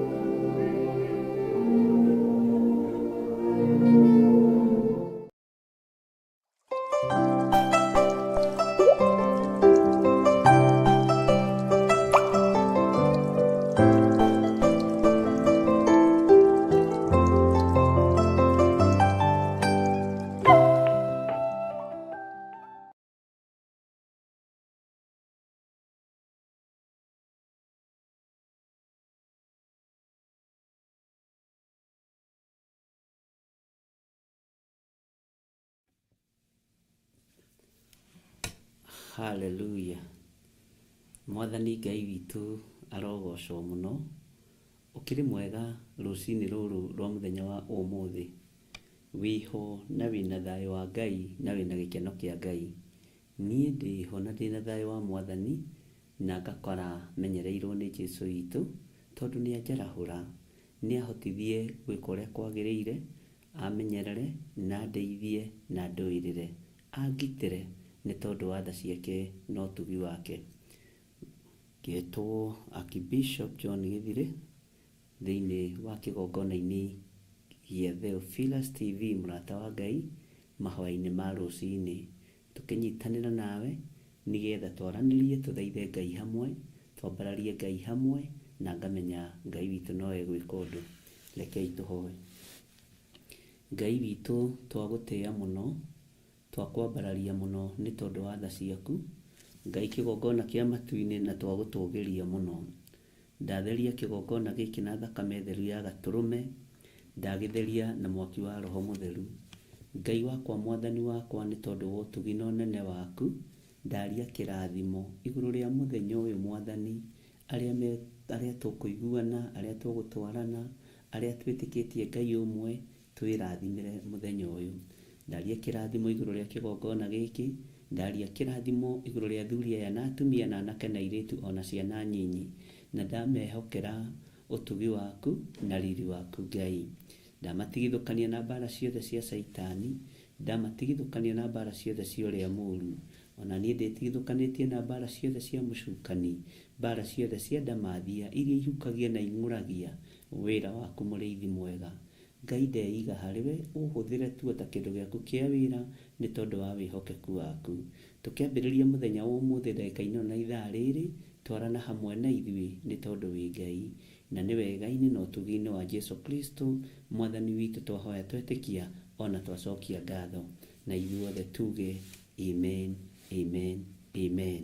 Speaker 1: Haleluya. Mwathani Ngai witũ arogocwo mũno. Ũkĩrĩ mwega rũcinĩ rũrũ rwa mũthenya wa ũmũthĩ. Wĩho na wĩna thayũ wa Ngai na wĩna gĩkeno kĩa Ngai. Niĩ ndĩho na ndĩna thayũ wa Mwathani, na ngakora menyereirwo nĩ Jesũ witũ, tondũ nĩ anjarahũra, nĩ ahotithie gwĩka ũrĩa kwagĩrĩire, amenyerere na andeithie na andũĩrĩre, angitĩre nĩ tondũ wa tha ciake na ũtugi wake. Ngetwo Archbishop John Githiri thĩinĩ wa kĩgongona-inĩ gĩa Theophilus TV, mũrata wa Ngai, mahoya-inĩ ma rũcinĩ tũkĩnyitanĩra nawe nĩgetha twaranĩrie, tũthaithe Ngai hamwe, twambararie Ngai hamwe, na ngamenya Ngai witũ no egwĩka ũndũ. Rekei tũhoe. Ngai witũ, twagũtĩĩa mũno, twakwambararia mũno nĩ tondũ wa tha ciaku Ngai, kĩgongona kĩa matu-inĩ, na twagũtũgĩria mũno. Ndatheria kĩgongona gĩkĩ na thakame theru ya gatũrũme, ndagĩtheria na mwaki wa Roho Mũtheru. Ngai wakwa, Mwathani wakwa, nĩ tondũ wa ũtugi na ũnene waku, ndaria kĩrathimo igũrũ rĩa mũthenya ũyũ. Mwathani, arĩa tũkũiguana, arĩa tũgũtwarana, arĩa twĩtĩkĩtie Ngai ũmwe, twĩrathimĩre mũthenya ũyũ. Ndaria kĩrathimo igũrũ rĩa kĩgongona gĩkĩ, ndaria kĩrathimo igũrũ rĩa athuri aya na atumia na anake na airĩtu ona ciana nyinyi, na ndamehokera ũtugi waku na riri waku. Ngai, ndamatigithũkania na mbara ciothe cia Caitani, ndamatigithũkania na mbara ciothe cia ũrĩa mũũru. Ona niĩ ndĩtigithũkanĩtie na mbara ciothe cia mũcukani, mbara ciothe cia ndamathia iria ihukagia na ing'ũragia wĩra waku, mũrĩithi mwega. Ngai ndeiga harĩ we, ũhũthĩre tu ta kĩndũ gĩaku kĩa wĩra nĩ tondũ wa wĩhokeku waku. Tũkĩambĩrĩria mũthenya wa ũmũthĩ ndagĩka-inĩ ĩno na ithaa rĩrĩ, twarana hamwe na ithuĩ nĩ tondũ wĩ Ngai. Na nĩ wega-inĩ na ũtugi-inĩ wa Jesu Kristo mwathani witũ twahoya twetĩkia ona twacokia ngatho. Na ithuothe tuge amen, amen, amen.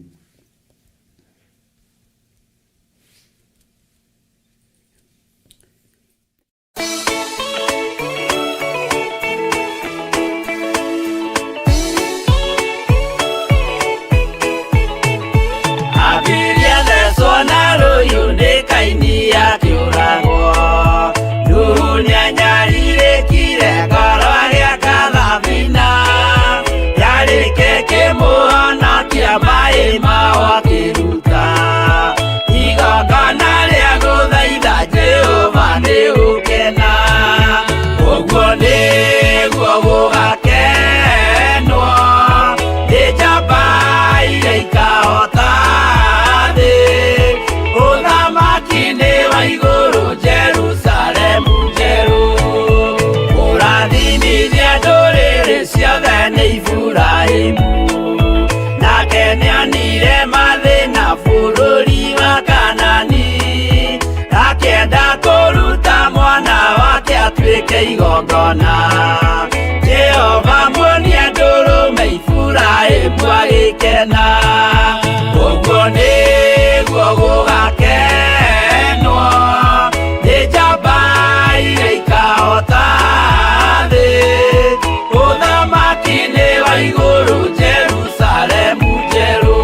Speaker 2: Abiria thecwo na rũhiũ nĩ Kaini akĩũragwo. Nuhu nĩanyarirĩkire ngoro agĩaka thabina. Yarĩke kĩmũhonokia maĩ mao akĩruta. Igongona rĩa gũthaitha Jehova nĩ gũkena. Ũguo nĩguo gũgakenwo nĩ njamba iria ikahota thĩ. Ũthamaki nĩ wa igũrũ Jerusalemu njerũ. Kũrathimithia ndũrĩrĩ ciothe nĩ Iburahĩmu. Nake nĩonire mathĩna bũrũri wa Kanani. Akĩenda kũruta mwana wake atuĩke igongona. Jehova muonia ndũrũme Iburahĩmu agĩkena. Ũguo nĩguo gũgakenwo nĩ njamba iria ikahota thĩ. Ũthamaki nĩ wa igũrũ Jerusalemu njerũ.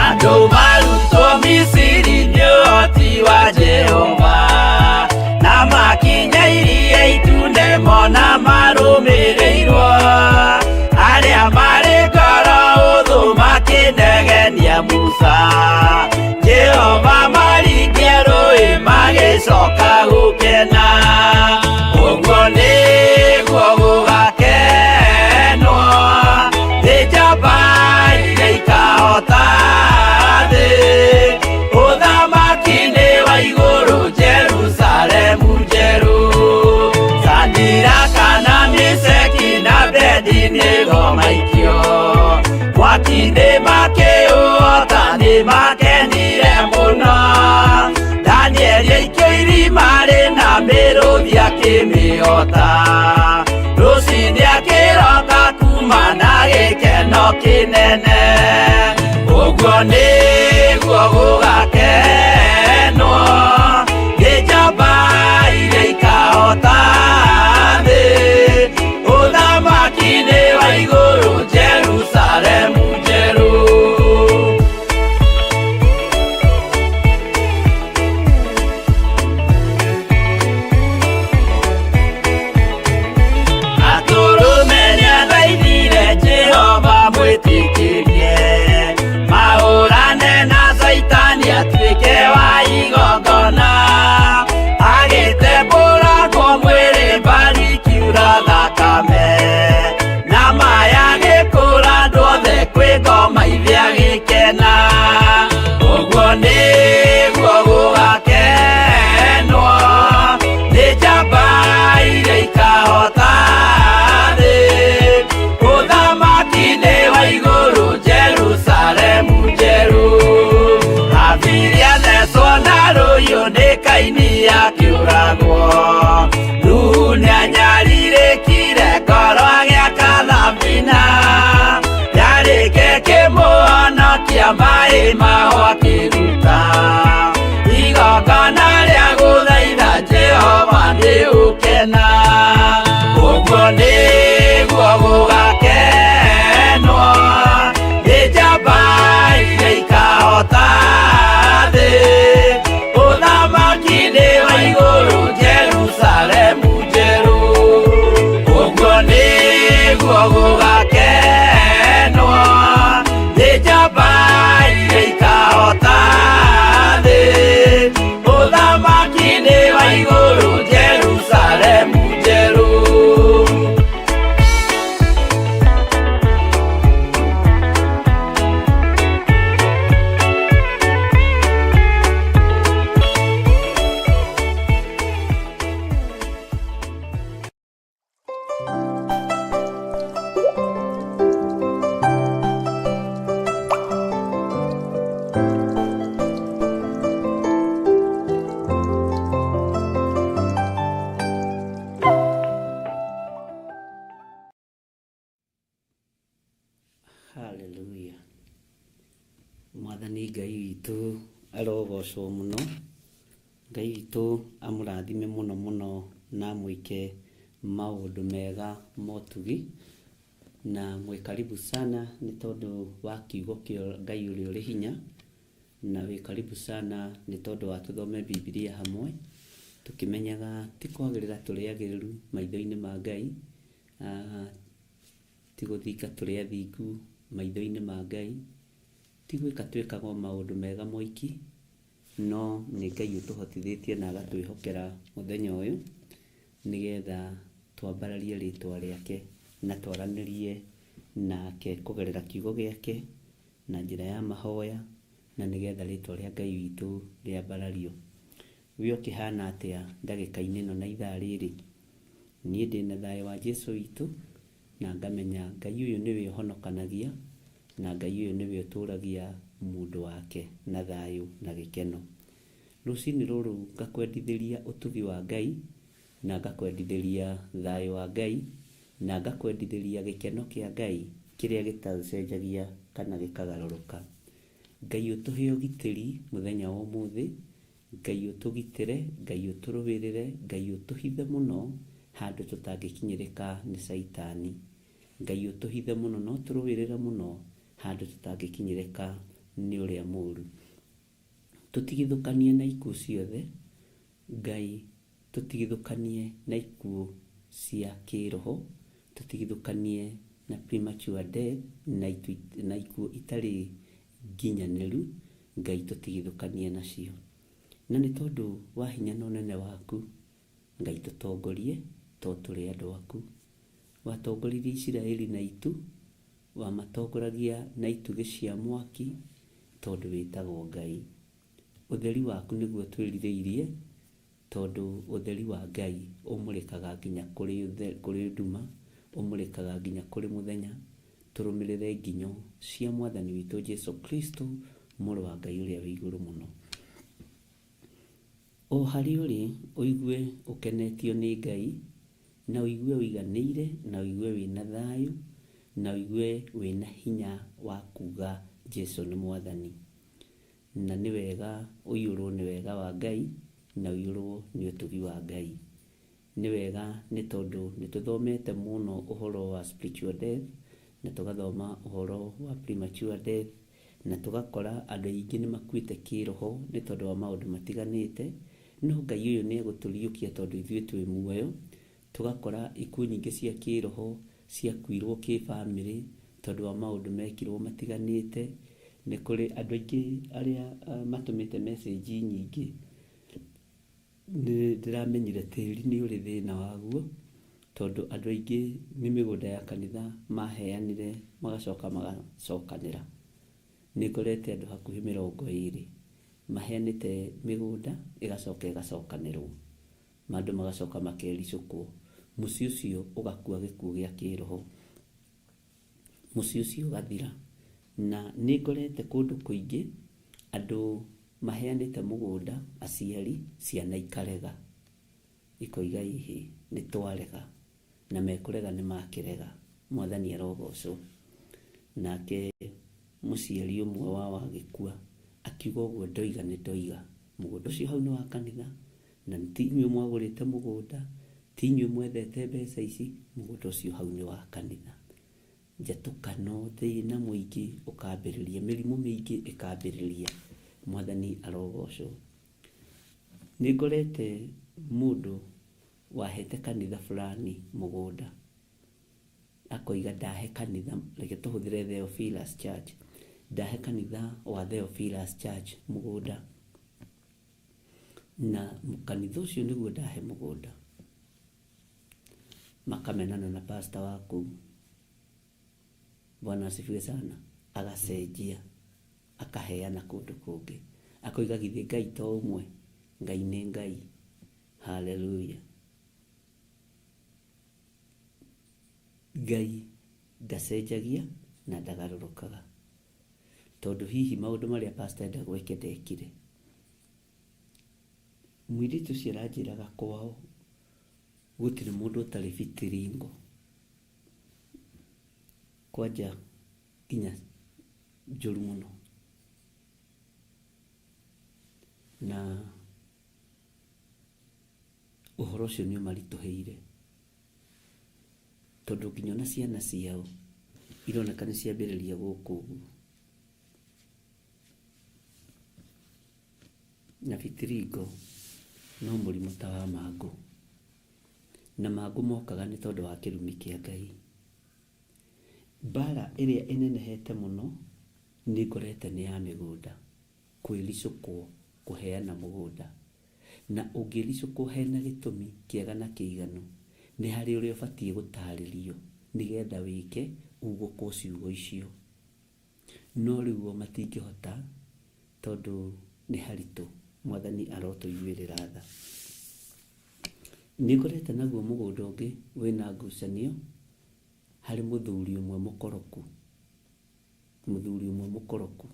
Speaker 2: Andũ marutwo Misiri nĩ ũhoti wa Jehova, na makinya iria itune mona marũmĩrĩirwo. Arĩa marĩ ngoro hũthũ makĩnegenia Musa, Jehova maringia rũĩ magĩcoka gũkena. Ũguo nĩguo gũgakenwo nĩ njamba iria ikahota thĩ. Ũthamaki nĩ wa igũrũ Jerusalemu njerũ. Sadiraka na Meshaki na Abednego maikio mwaki-inĩ makĩũhota nĩ makenire mũno. Danieli aikio irima rĩna mĩrũthi akĩmĩhota. Rũcinĩ akĩroka kuma na gĩkeno kĩnene. Ũguo nĩguo gũgakenwo nĩ njamba iria ikahota thĩ. Ũthamaki nĩ wa igũrũ Jerusalemu njerũ. Atũrũme nĩathaithire Jehova mwĩtĩkĩrie mahũrane na Caitani atuĩke wa igongona. Agĩtembũrangwo mwĩrĩ mbari ikiura thakame, na maya agĩkũra andũ othe kwĩ ngoma ithe agĩkena. Ũguo nĩguo gũgakenwo nĩ njamba iria ikahota thĩ. Ũthamaki nĩ wa igũrũ Jerusalemu njerũ. Abiria thecwo na rũhiũ nĩ Kaini akĩũragwo. Nuhu nĩanyarirĩkire ngoro agĩaka thabina. Yarĩke kĩmũhonokia maĩ mao akĩruta. Igongona rĩa gũthaitha Jehova nĩ ũkena. Ũguo nĩguo gũgakenwo nĩ njamba iria ikahota thĩ. Ũthamaki nĩ wa igũrũ Jerusalemu njerũ. Ũguo nĩguo gũgakenwo nĩ njamba iria ikahota
Speaker 1: Haleluya. Mwathani Ngai witũ arogocwo mũno. Ngai witũ amũrathime mũno mũno na amwĩke maũndũ mega motugi. Na mwĩ karibu sana nĩ tondũ wa kiugo kĩa Ngai ũrĩa ũrĩ hinya. Na wĩ karibu sana nĩ tondũ wa tũthome Bibilia hamwe tũkĩmenyaga ti kwagĩrĩra tũrĩ agĩrĩru maitho-inĩ ma Ngai, ti gũthinga tũrĩ athingu maitho-inĩ ma Ngai, ti gwĩka twĩkaga o maũndũ mega moiki, no nĩ Ngai ũtũhotithĩtie na agatwĩhokera mũthenya ũyũ nĩgetha twambararie rĩtwa rĩake na twaranĩrie nake kũgerera kiugo gĩake na njĩra ya mahoya na nĩgetha rĩtwa rĩa Ngai witũ rĩambarario. We ũkĩhana atĩa ndagĩka-inĩ ĩno na ithaa rĩrĩ? Niĩ ndĩna thayũ wa Jesu witũ na ngamenya Ngai ũyũ nĩwe ũhonokanagia na Ngai ũyũ nĩwe ũtũragia mũndũ wake na thayũ na gĩkeno. Rũcinĩ rũrũ ngakwendithĩria ũtugi wa Ngai na ngakwendithĩria thayũ wa Ngai na ngakwendithĩria gĩkeno kĩa Ngai kĩrĩa gĩtacenjagia kana gĩkagarũrũka. Ngai ũtũhe ũgitĩri mũthenya wa ũmũthĩ, Ngai ũtũgitĩre, Ngai ũtũrũĩrĩre, Ngai ũtũhithe mũno handũ tũtangĩkinyĩrĩka nĩ caitani. Ngai ũtũhithe mũno na ũtũrũĩrĩre mũno handũ tũtangĩkinyĩrĩka nĩ ũrĩa mũru. Tũtigithũkanie na ikuũ ciothe, Ngai tũtigithũkanie na ikuũ cia kĩroho, tũtigithũkanie na premature death na ikuũ itarĩ nginyanĩru, Ngai tũtigithũkanie nacio. Na nĩ tondũ wa hinya na ũnene waku, Ngai tũtongorie to tũrĩ andũ aku. Watongoririe Isiraeli na itu, wamatongoragia na itugĩ cia mwaki tondũ wĩtagwo Ngai. Ũtheri waku nĩguo twĩrirĩirie tondũ ũtheri wa Ngai ũmũrĩkaga nginya kũrĩ nduma, ũmũrĩkaga nginya kũrĩ mũthenya. Tũrũmĩrĩre nginyo cia Mwathani witũ Jesu Kristo, mũrũ wa Ngai ũrĩa wĩ igũrũ mũno. O harĩa ũrĩ ũigue ũkenetio nĩ Ngai, na ũigue ũiganĩire, na ũigue wĩna thayũ, na ũigue wĩna hinya wa kuga Jesu nĩ Mwathani. Na nĩ wega ũiyũrwo nĩ wega wa Ngai, na ũiyũrwo nĩ ũtugi wa Ngai. Nĩ wega nĩ tondũ nĩ tũthomete mũno ũhoro wa spiritual death, na tũgathoma ũhoro wa premature death, na tũgakora andũ aingĩ nĩ makuĩte kĩroho nĩ tondũ wa maũndũ matiganĩte, no Ngai ũyũ nĩ egũtũriũkia tondũ ithuĩ twĩ muoyo. Tũgakora ikuũ nyingĩ cia kĩroho ciakuirwo kĩbamĩrĩ tondũ wa maũndũ mekirwo matiganĩte. Nĩ kũrĩ andũ aingĩ arĩa matũmĩte message nyingĩ. Nĩ ndĩramenyire tĩri nĩ ũrĩ thĩna waguo, tondũ andũ aingĩ nĩ mĩgũnda ya kanitha maheanire magacoka magacokanĩra. Nĩ ngorete andũ hakuhĩ 20 maheanĩte mĩgũnda ĩgacoka ĩgacokanĩrwo, andũ magacoka makericũkwo, mũciĩ ũcio ũgakua gĩkuũ gĩa kĩroho, mũciĩ ũcio ũgathira. Na nĩ ngorete kũndũ kũingĩ andũ maheanĩte mũgũnda, aciari, ciana ikarega, ikoiga ihĩ nĩ twarega, na mekũrega nĩ makĩrega. Mwathani arogocwo. Nake mũciari ũmwe wao agĩkua akiuga ũguo ndoiga nĩ ndoiga, mũgũnda ũcio hau nĩ wa kanitha, na ti inyuĩ mwagũrĩte mũgũnda, ti inyuĩ mwethete mbeca ici, mũgũnda ũcio hau nĩ wa kanitha. Njatũkano, thĩna mũingĩ ũkambĩrĩria, mĩrimũ mĩingĩ ĩkambĩrĩria. Mwathani arogocwo. Nĩ ngorete mũndũ wahete kanitha fulani mũgũnda, akoiga ndahe kanitha, reke tũhũthĩre Theophilus Church, ndahe kanitha wa Theophilus Church mũgũnda, na kanitha ũcio nĩguo ndahe mũgũnda. Makamenana na pastor wa kũu. Bwana asifiwe sana. Agacenjia akaheana kũndũ kũngĩ, akoiga githĩ Ngai to ũmwe, Ngai nĩ Ngai. Haleluya. Ngai ndacenjagia na ndagarũrũkaga, tondũ hihi maũndũ marĩa pastor enda gwĩke ndekire. Mũirĩtu ũcio aranjĩraga kwao gũtirĩ mũndũ ũtarĩ bitiringo, kwanja nginya Njũru mũno. Na ũhoro ũcio nĩ ũmaritũhĩire tondũ nginya ona ciana ciao ironeka nĩ ciambĩrĩria gũkũ ũguo. Na vitiligo no mũrimũ ta wa mangũ, na mangũ mokaga nĩ tondũ wa kĩrumi kĩa Ngai. Mbara ĩrĩa ĩnenehete mũno nĩ ngorete nĩ ya mĩgũnda, kwĩricũkwo kũheana mũgũnda. Na ũngĩricũkwo hena gĩtũmi kĩega na kĩiganu, nĩ harĩ ũrĩa ũbatiĩ gũtarĩrio nĩgetha wĩke ugũkwo ciugo icio. No rĩu o matingĩhota tondũ nĩ haritũ. Mwathani arotũiguĩrĩra tha. Nĩ ngorete naguo mũgũnda ũngĩ wĩna ngucanio harĩ mũthuri ũmwe mũkoroku, mũthuri ũmwe mũkoroku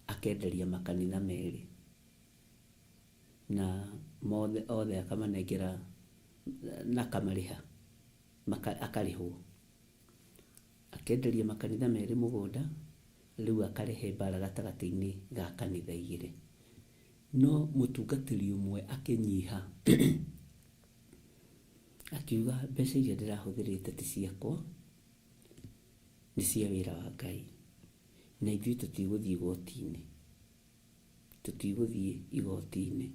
Speaker 1: akenderia makanitha merĩ na mothe othe akamanengera na akamarĩha, akarĩhwo. Akenderia makanitha merĩ mũgũnda, rĩu akarehe mbara gatagatĩ-inĩ ga kanitha igĩrĩ. No mũtungatĩri ũmwe akĩnyiha akiuga mbeca iria ndĩrahũthĩrĩte ti ciakwa, nĩ cia wĩra wa Ngai, na ithuĩ tũtigũthiĩ igoti-inĩ, tũtigũthiĩ igoti-inĩ.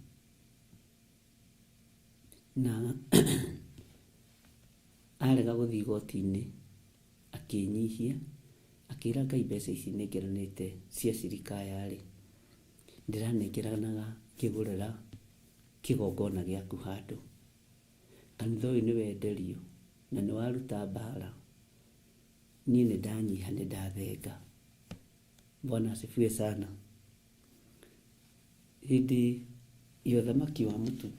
Speaker 1: Na arega gũthiĩ igoti-inĩ akĩnyihia, akĩra Ngai mbeca ici nengeranĩte cia cirika aya-rĩ, ndĩranengeranaga ngĩgũrĩra kĩgongona gĩaku handũ. Kanitha ũyũ nĩ wenderio na nĩ waruta mbara, niĩ nĩ ndanyiha nĩ ndathenga. Bwana asifiwe sana. Hĩndĩ ya ũthamaki wa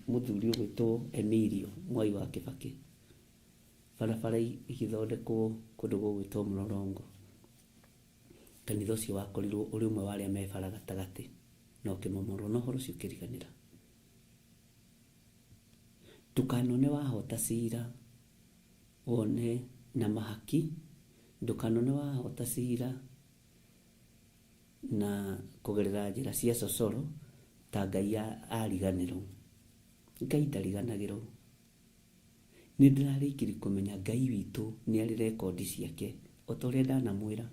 Speaker 1: mũthuri ũgwĩtwo Emilio Mwai wa Kĩbakĩ, barabara igĩthondekwo kũndũ gũgwĩtwo Mlolongo, kanitha ũcio wakorirwo ũrĩ ũmwe wa arĩa me bara gatagatĩ na ũkĩmomorwo, na ũhoro ũcio ũkĩriganĩra. Ndũkanone wahota cira wone na mahaki, ndũkanone wahota cira na kũgerera njĩra cia cocoro ta Ngai ariganĩrwo. Ngai ndariganagĩrwo. Nĩ ndĩrarĩkirie kũmenya Ngai witũ nĩ arĩ rekondi ciake o ta ũrĩa ndanamwĩra.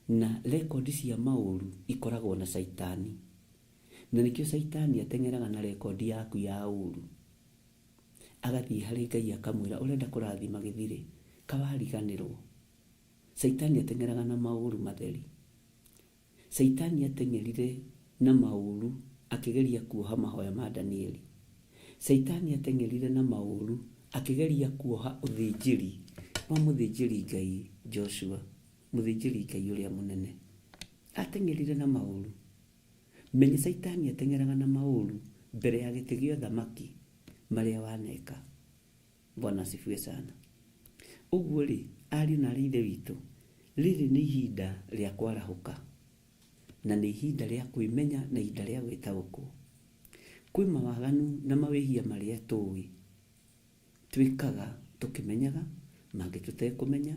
Speaker 1: Na rekondi cia maũru ikoragwo na caitani. Na nĩkĩo caitani ateng'eraga na rekondi yaku ya ũru. Agathiĩ harĩ Ngai akamwĩra ũrenda kũrathima gĩthirĩ, kawariganĩrwo. Caitani ateng'eraga na maũru matheri. Caitani ateng'erire na maũru akĩgeria kuoha mahoya ma Danieli. Caitani ateng'erire na maũru akĩgeria kuoha ũthĩnjĩri wa mũthĩnjĩri Ngai Joshua, mũthĩnjĩri Ngai ũrĩa mũnene. Ateng'erire na maũru. Menya caitani ateng'eraga na maũru mbere ya gĩtĩ gĩa ũthamaki marĩa waneka. Bwana asifiwe sana. Ũguo rĩ, ariũ na aarĩ a Ithe witũ, rĩrĩ nĩ ihinda rĩa kwarahũka, na nĩ ihinda rĩa kwĩmenya na ihinda rĩa gwĩtaũkwo. Kwĩ mawaganu na mawĩhia marĩa tũĩ twĩkaga tũkĩmenyaga, mangĩ tũtekũmenya.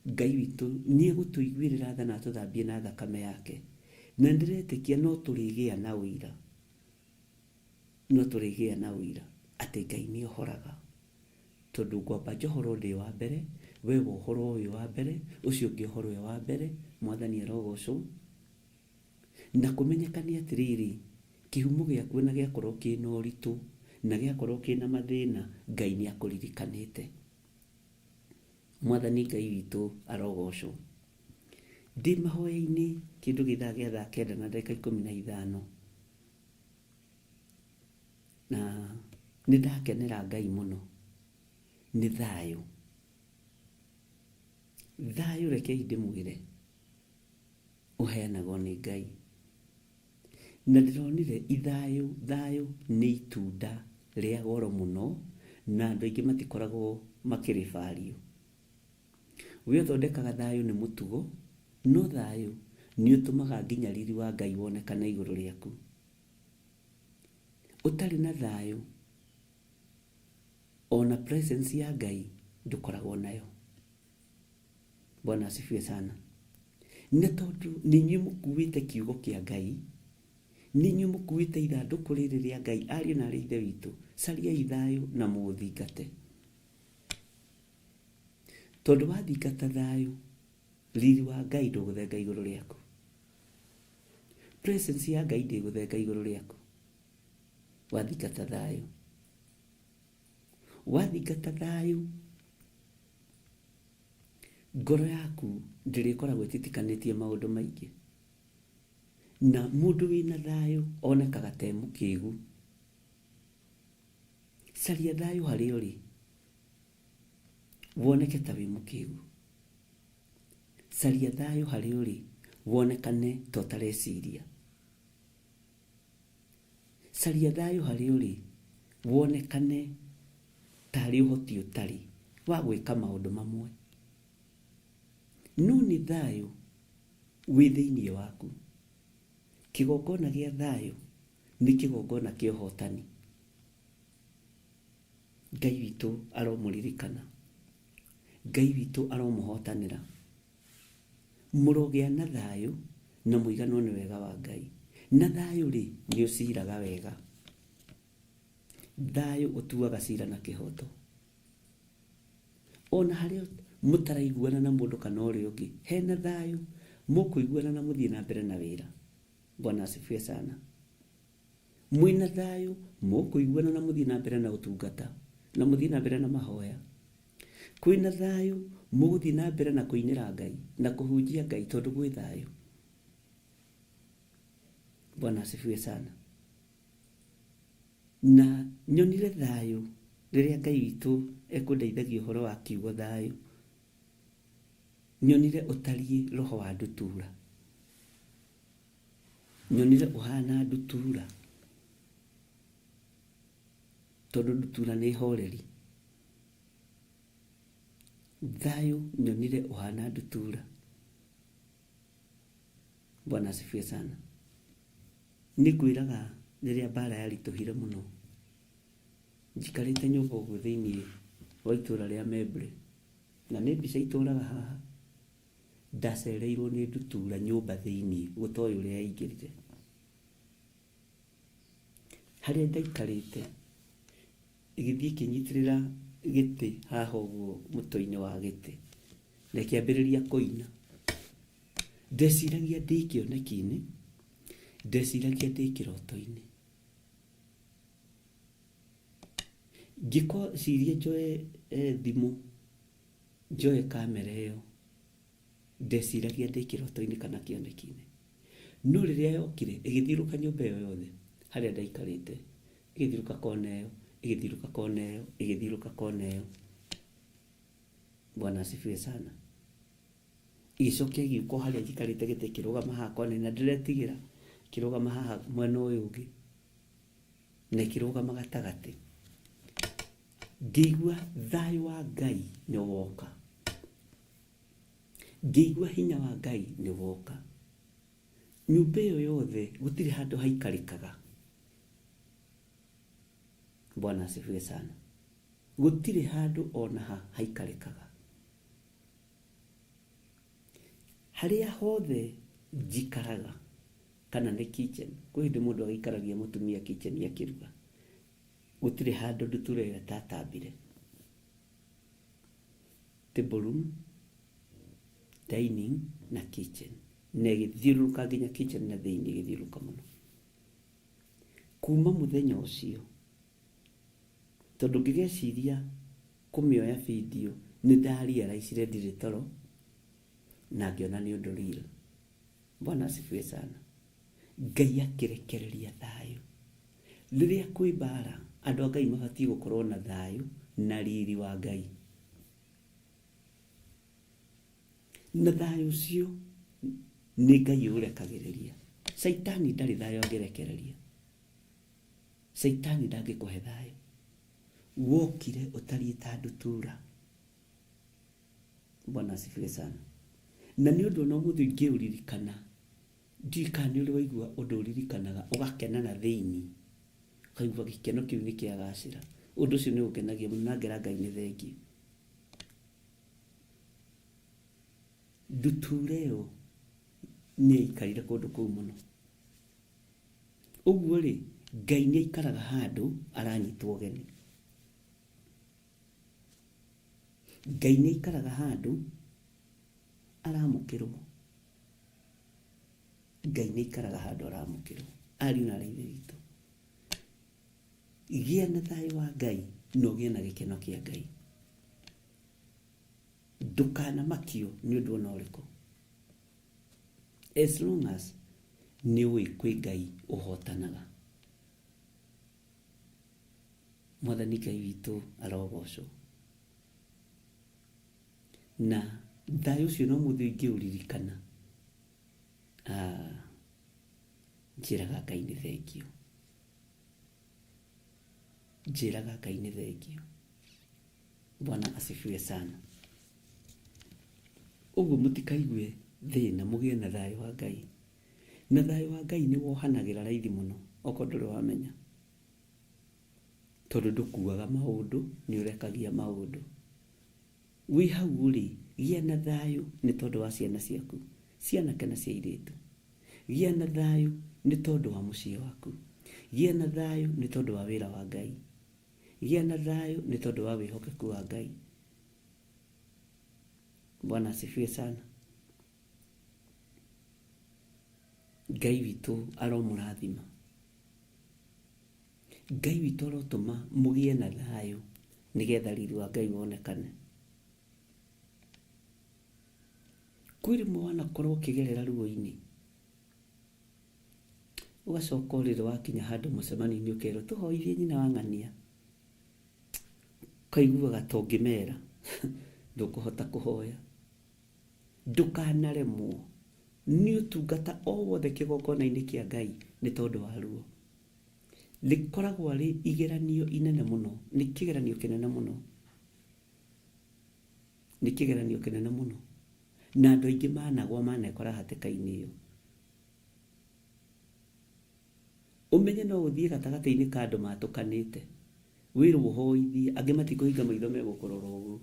Speaker 1: Ngai witũ nĩ egũtũiguĩrĩra tha na atũthambie na thakame yake. Na nĩndĩretĩkia no tũrĩgĩa na ũira, no tũrĩgĩa na ũira atĩ Ngai nĩ ohoraga. Tondũ ngwamba njohorwo ndĩ wa mbere, we wohorwo wĩ wa mbere, ũcio ũngĩ ohorwo e wa mbere, Mwathani arogocwo. Na kũmenyekane atĩrĩrĩ, kĩhumo gĩaku ona gĩakorwo kĩna ũritũ, na gĩakorwo kĩna mathĩna, Ngai nĩ akũririkanĩte. Mwathani Ngai witũ arogocwo. Ndĩ mahoya-inĩ kĩndũ gĩthaa gĩa thaa kenda na ndagĩka ikũmi na ithano, na nĩ ndakenera Ngai mũno nĩ thayũ. Thayũ rekei ndĩmwĩre ũheanagwo nĩ Ngai. Na ndĩronire ithayũ, thayũ nĩ itunda rĩa goro mũno na andũ aingĩ matikoragwo makĩrĩ value. We ũthondekaga thayũ nĩ mũtugo, no thayũ nĩ ũtũmaga nginya riri wa Ngai wonekane igũrũ rĩaku. Ũtarĩ na thayũ, ona presence ya Ngai ndũkoragwo nayo. Bwana asifiwe sana. Nĩ tondũ nĩ inyuĩ mũkuĩte kiugo kĩa Ngai, nĩ inyuĩ mũkuĩte ithandũkũ rĩrĩ rĩa Ngai, ariũ na aarĩ a Ithe witũ, cariai thayũ na mũũthingate. Tondũ wathingata thayũ, riri wa Ngai ndũgũthenga igũrũ rĩaku. Presence ya Ngai ndĩgũthenga igũrũ rĩaku. Wathingata thayũ. Wathingata thayũ, ngoro yaku ndĩrĩkoragwo ĩtitikanĩtie maũndũ maingĩ. Na mũndũ wĩna thayũ onekaga ta e mũkĩgu. Caria thayũ harĩa ũrĩ, woneke ta wĩ mũkĩgu. Caria thayũ harĩa ũrĩ, wonekane ta ũtareciria. Caria thayũ harĩa ũrĩ, wonekane tarĩ ũhoti ũtarĩ wa gwĩka maũndũ mamwe. No nĩ thayũ wĩ thĩinĩ waku. Kĩgongona gĩa thayũ nĩ kĩgongona kĩa ũhotani. Ngai witũ aromũririkana. Ngai witũ aromũhotanĩra. Mũrogĩa na thayũ na mũiganwo nĩ wega wa Ngai. Na thayũ rĩ, nĩ ũciraga wega. Thayũ ũtuaga cira na kĩhoto. Ona harĩa mũtaraiguana na mũndũ kana ũrĩa ũngĩ, hena thayũ, mũkũiguana na mũthiĩ na mbere na wĩra. Bwana asifiwe sana. Mwĩna thayũ, mũkũiguana na mũthiĩ na mbere na ũtungata, na mũthiĩ na mbere na mahoya. Kwĩna thayũ, mũgũthiĩ na mbere na kũinĩra Ngai, na kũhunjia Ngai tondũ gwĩ thayũ. Bwana asifiwe sana. Na nyonire thayũ rĩrĩa Ngai witũ ekũndeithagia ũhoro wa kiugo thayũ. Nyonire ũtariĩ roho wa ndutura. Nyonire ũhana ndutura. Tondũ ndutura nĩ horeri. Thayũ nyonire ũhana ndutura. Bwana asifiwe sana. Nĩ ngwĩraga rĩrĩa mbara yaritũhire mũno, njikarĩte nyũmba ũguo thĩinĩ wa itũra rĩa Membley, na nĩ mbica itũraga haha, ndacereirwo nĩ ndutura nyũmba thĩinĩ gũtoĩ ũrĩa yaingĩrire. Harĩa ndaikarĩte, ĩgĩthiĩ ĩkĩnyitĩrĩra gĩtĩ haha ũguo mũtwe-inĩ wa gĩtĩ, na ĩkĩambĩrĩria kũina. Ndeciragia ndĩ kĩoneki-inĩ, ndeciragia ndĩ kĩroto-inĩ. Ngĩciria njoe thimũ, njoe kamera ĩyo, ndeciragia ndĩ kĩroto-inĩ kana kĩoneki-inĩ. No rĩrĩa yokire, ĩgĩthiũrũrũka nyũmba ĩyo yothe harĩa ndaikarĩte, ĩgĩthiũrũrũka kona ĩyo, ĩgĩthiũrũrũka kona ĩyo, ĩgĩthiũrũrũka kona ĩyo. Bwana asifiwe sana. Ĩgĩcoka ĩgĩũka o harĩa njikarĩte gĩtĩ ĩkĩrũgama haha kona-inĩ na ndĩretigĩra, ĩkĩrũgama haha mwena ũyũ ũngĩ na ĩkĩrũgama gatagatĩ. Ngĩigua thayũ wa Ngai nĩ woka. Ngĩigua hinya wa Ngai nĩ woka. Nyũmba ĩyo yothe gũtirĩ handũ haikarĩkaga. Bwana asifiwe sana. Gũtirĩ handũ ona ha haikarĩkaga. Harĩa hothe njikaraga kana nĩ kitchen, kwĩ hĩndĩ mũndũ agĩikaragia mũtumia kitchen akĩruga, gũtirĩ handũ ndutura ĩyo ĩtatambire. Table room, dining na kitchen. Na ĩgĩthiũrũrũka nginya kitchen na thĩinĩ ĩgĩthiũrũrũka mũno. Kuma mũthenya ũcio, tondũ ngĩgeciria kũmĩoya video nĩ nda realize ndirĩ toro na ngĩona nĩ ũndũ real. Bwana asifiwe sana. Ngai akĩrekereria thayũ. Rĩrĩa kwĩ mbara, andũ a Ngai mabatiĩ gũkorwo na thayũ na riri wa Ngai. Na thayũ ũcio nĩ Ngai ũrekagĩrĩria. Caitani ndarĩ thayũ angĩrekereria. Caitani ndangĩkũhe thayũ. Wokire ũtariĩ ta ndutura. Bwana asifiwe sana. Na nĩ ũndũ ona ũmũthĩ ingĩũririkana, ndiũĩ kana nĩ ũrĩ waigua ũndũ ũririkanaga ũgakena na thĩinĩ, ũkaigua gĩkeno kĩu nĩ kĩagacĩra. Ũndũ ũcio nĩ ũngenagia mũno na ngera Ngai nĩ thengiũ. Ndutura ĩyo Nĩ aikarire kũndũ kũu mũno. Ũguo rĩ, Ngai nĩ aikaraga handũ aranyitwo ũgeni. Ngai nĩ aikaraga handũ aramũkĩrwo. Ngai nĩ aikaraga handũ aramũkĩrwo. Ariũ na aarĩ a Ithe witũ, gĩa na thayũ wa Ngai na ũgĩe na gĩkeno kĩa Ngai. Ndũkanamakio nĩ ũndũ ona ũrĩkũ. As long as nĩ ũĩ kwĩ Ngai ũhotanaga. Mwathani Ngai witũ arogocwo. Na thayũ ũcio no mũthĩ ingĩũririkana, ah, njĩraga Ngai nĩ thengiũ. Njĩraga Ngai nĩ thengiũ. Bwana asifiwe sana. Ũguo mũtikaigue thĩna, mũgĩe na thayũ wa Ngai. Na thayũ wa Ngai nĩ wohanagĩra raithi mũno, okorwo ndũrĩ wamenya. Tondũ ndũkuaga maũndũ, nĩ ũrekagia maũndũ. Wĩ hau ũrĩ, gĩa na thayũ nĩ tondũ wa ciana ciaku, cia anake na cia airĩtu. Gĩa na thayũ nĩ tondũ wa mũciĩ waku. Gĩa na thayũ nĩ tondũ wa wĩra wa Ngai. Gĩa na thayũ nĩ tondũ wa wĩhokeku wa Ngai. Bwana asifiwe sana. Ngai witũ aromũrathima. Ngai witũ arotũma mũgĩe na thayũ nĩgetha riri wa Ngai wonekane. Kwĩ rĩmwe wanakorwo ũkĩgerera ruo-inĩ, ũgacoka ũrĩrĩ wakinya handũ mũcemanio-inĩ ũkerwo tũhoithie nyina wa ng'ania, ũkaiguaga ta ũngĩmera ndũkũhota kũhoya. Ndũkanaremwo nĩ ũtungata o wothe kĩgongona-inĩ kĩa Ngai nĩ tondũ wa ruo. Rĩkoragwo arĩ igeranio inene mũno, nĩ kĩgeranio kĩnene mũno, nĩ kĩgeranio kĩnene mũno. Na andũ aingĩ managwa manekora hatĩka-inĩ ĩyo. Ũmenye no ũthiĩ gatagatĩ-inĩ ka andũ matũkanĩte, wĩrwo ũhoithie, angĩ matikũhinga maitho megũkũrora ũguo.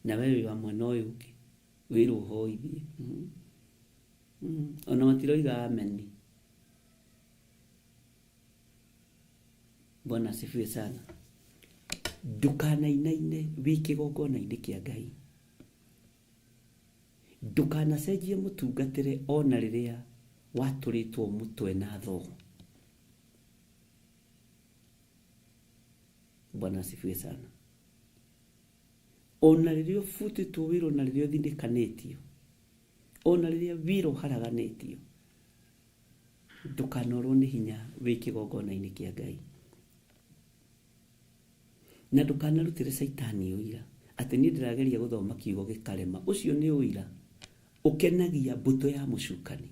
Speaker 1: Na we wĩ wa mwena ũyũ ũngĩ, wĩrwo ũhoithie. Ona matiroiga ameni. Bwana asifiwe sana. Ndũkanainaine wĩ kĩgongona-inĩ kĩa Ngai. Ndũkanacenjie mũtungatĩre ona rĩrĩa watũrĩtwo mũtwe na thoo. Bwana asifiwe sana. Ona rĩrĩa ũbutĩtwo wĩra, ona rĩrĩa ũthinĩkanĩtio, ona rĩrĩa wĩra ũharaganĩtio, ndũkanorwo nĩ hinya wĩ kĩgongona-inĩ kĩa Ngai. Na ndũkanarutĩre Caitani ũira atĩ niĩ ndĩrageria gũthoma kiugo gĩkarema. Ũcio nĩ ũira ũkenagia mbũtũ ya mũcukani.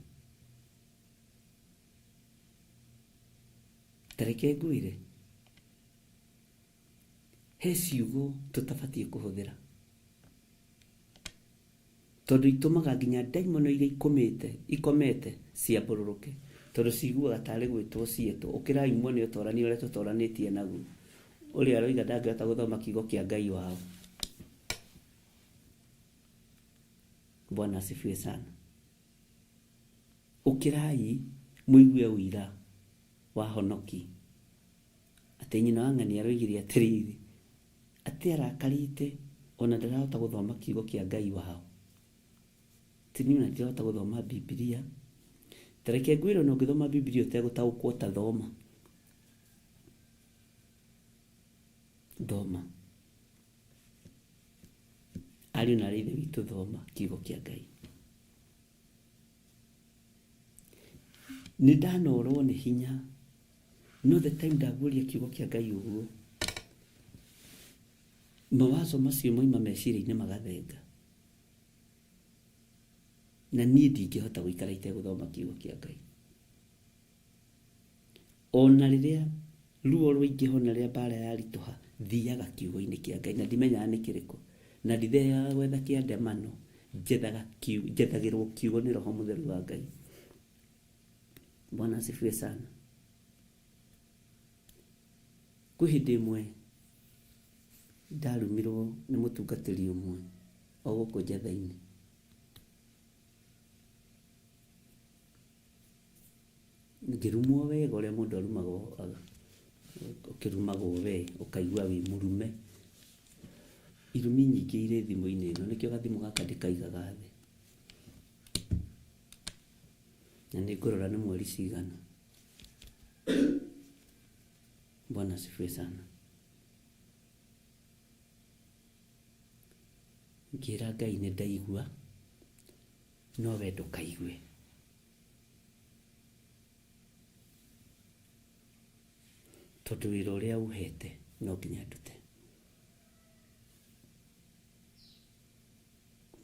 Speaker 1: Ta reke ngwĩre, he ciugo tũtabatiĩ kũhũthĩra tondũ itũmaga nginya ndaimono iria ikomete ikomete ciambũrũrũke, tondũ ciguaga tarĩ gwĩtwo cietwo. Ũkĩrai muone ũtorani ũrĩa tũtoranĩtie naguo. Ũrĩa aroiga ndangĩhota gũthoma kiugo kĩa Ngai wao. Bwana asifiwe sana. Ũkĩrai mũigue ũira wa honoki atĩ nyina wa ng'ani aroigire atĩrĩrĩ, atĩ arakarĩte ona ndarahota gũthoma kiugo kĩa Ngai wao. Atĩ niĩ ona ndirahota gũthoma Bibilia. Ta reke ngwĩre ona ũngĩthoma Bibilia ũtegũtaũkwo ta thoma. Thoma. Ariũ na aarĩ a Ithe witũ thoma kiugo kĩa Ngai. Nĩ ndanorwo nĩ hinya no the time ndaguũria kiugo kĩa Ngai ũguo, mawazo macio moima meciria-inĩ magathenga. Na niĩ ndingĩhota gũikara itegũthoma kiugo kĩa Ngai. Ona rĩrĩa ruo rwaingĩha, ona rĩrĩa mbara yaritũha, thiaga kiugo-inĩ kĩa Ngai na ndimenyaga nĩ kĩrĩkũ. Na ndithiaga gwetha kĩa ndemano, njethaga njethagĩrwo kiugo nĩ Roho Mũtheru wa Ngai. Bwana asifiwe sana. Kwĩ hĩndĩ ĩmwe ndarumirwo nĩ mũtungatĩri ũmwe o gũkũ Njetha-inĩ. Ngĩrumwo wega ũrĩa mũndũ arumagwo, ũkĩrumagwo we ũkaigua wĩ mũrume. Irumi nyingĩ irĩ thimũ-inĩ ĩno, nĩkĩo gathimũ gaka ndĩkaigaga thĩ. Na nĩ ngũrora nĩ mweri cigana. Bwana asifiwe sana. Ngĩra Ngai nĩ ndaigua, no we ndũkaigue. Tondũ wĩra ũrĩa ũhete no nginya ndute.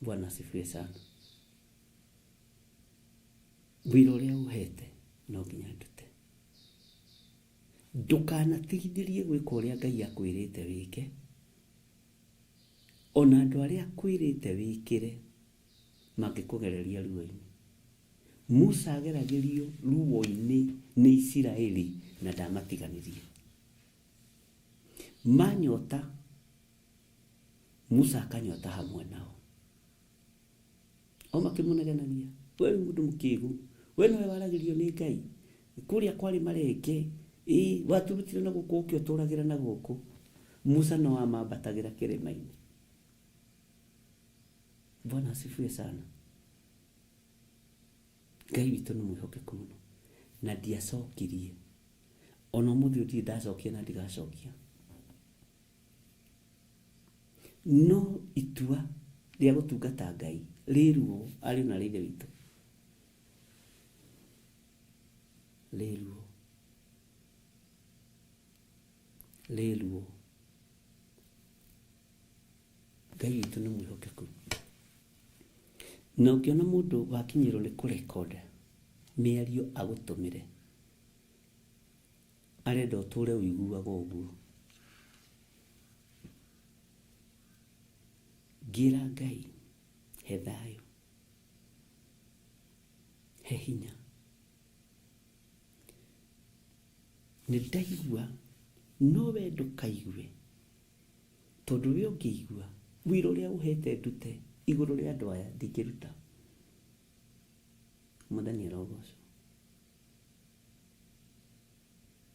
Speaker 1: Bwana asifiwe sana. Wĩra ũrĩa ũhete no nginya ndute. Ndũkanatigithĩrie gwĩka ũrĩa Ngai akwĩrĩte wĩke, ona andũ arĩa akwĩrĩte wĩkĩre mangĩkũgereria ruo-inĩ. Musa ageragĩrio ruo-inĩ nĩ Isiraeli na ndamatiganĩrie. Manyota, Musa akanyota hamwe nao. O makĩmũnegenagia, we wĩ mũndũ mũkĩgu, we nĩwe waragĩrio nĩ Ngai, kũrĩa kwarĩ marenge, ĩ watũrutire na gũkũ ũke ũtũragĩre na gũkũ. Musa no amambatagĩra kĩrĩma-inĩ. Bwana asifiwe sana. Ngai witũ nĩ mwĩhokeku mũno na ndiacokirie ona ũmũthĩ ũyũ ndirĩ ndacokia na ndigacokia. No itua rĩa gũtungata Ngai rĩ ruo ariũ na aarĩ a Ithe witũ, rĩ ruo, rĩ ruo. Ngai witũ nĩ mwĩhokeku. Na ũngĩona mũndũ wakinyĩrwo nĩ kũrekoda mĩario agũtũmĩre, arenda ũtũre ũiguaga ũguo. Ngĩra Ngai he thayũ, he hinya. Nĩ ndaigua no we ndũkaigue, tondũ we ũngĩigua wĩra ũrĩa ũhete ndute igũrũ rĩa andũ aya ndingĩruta. Mwathani arogocwo.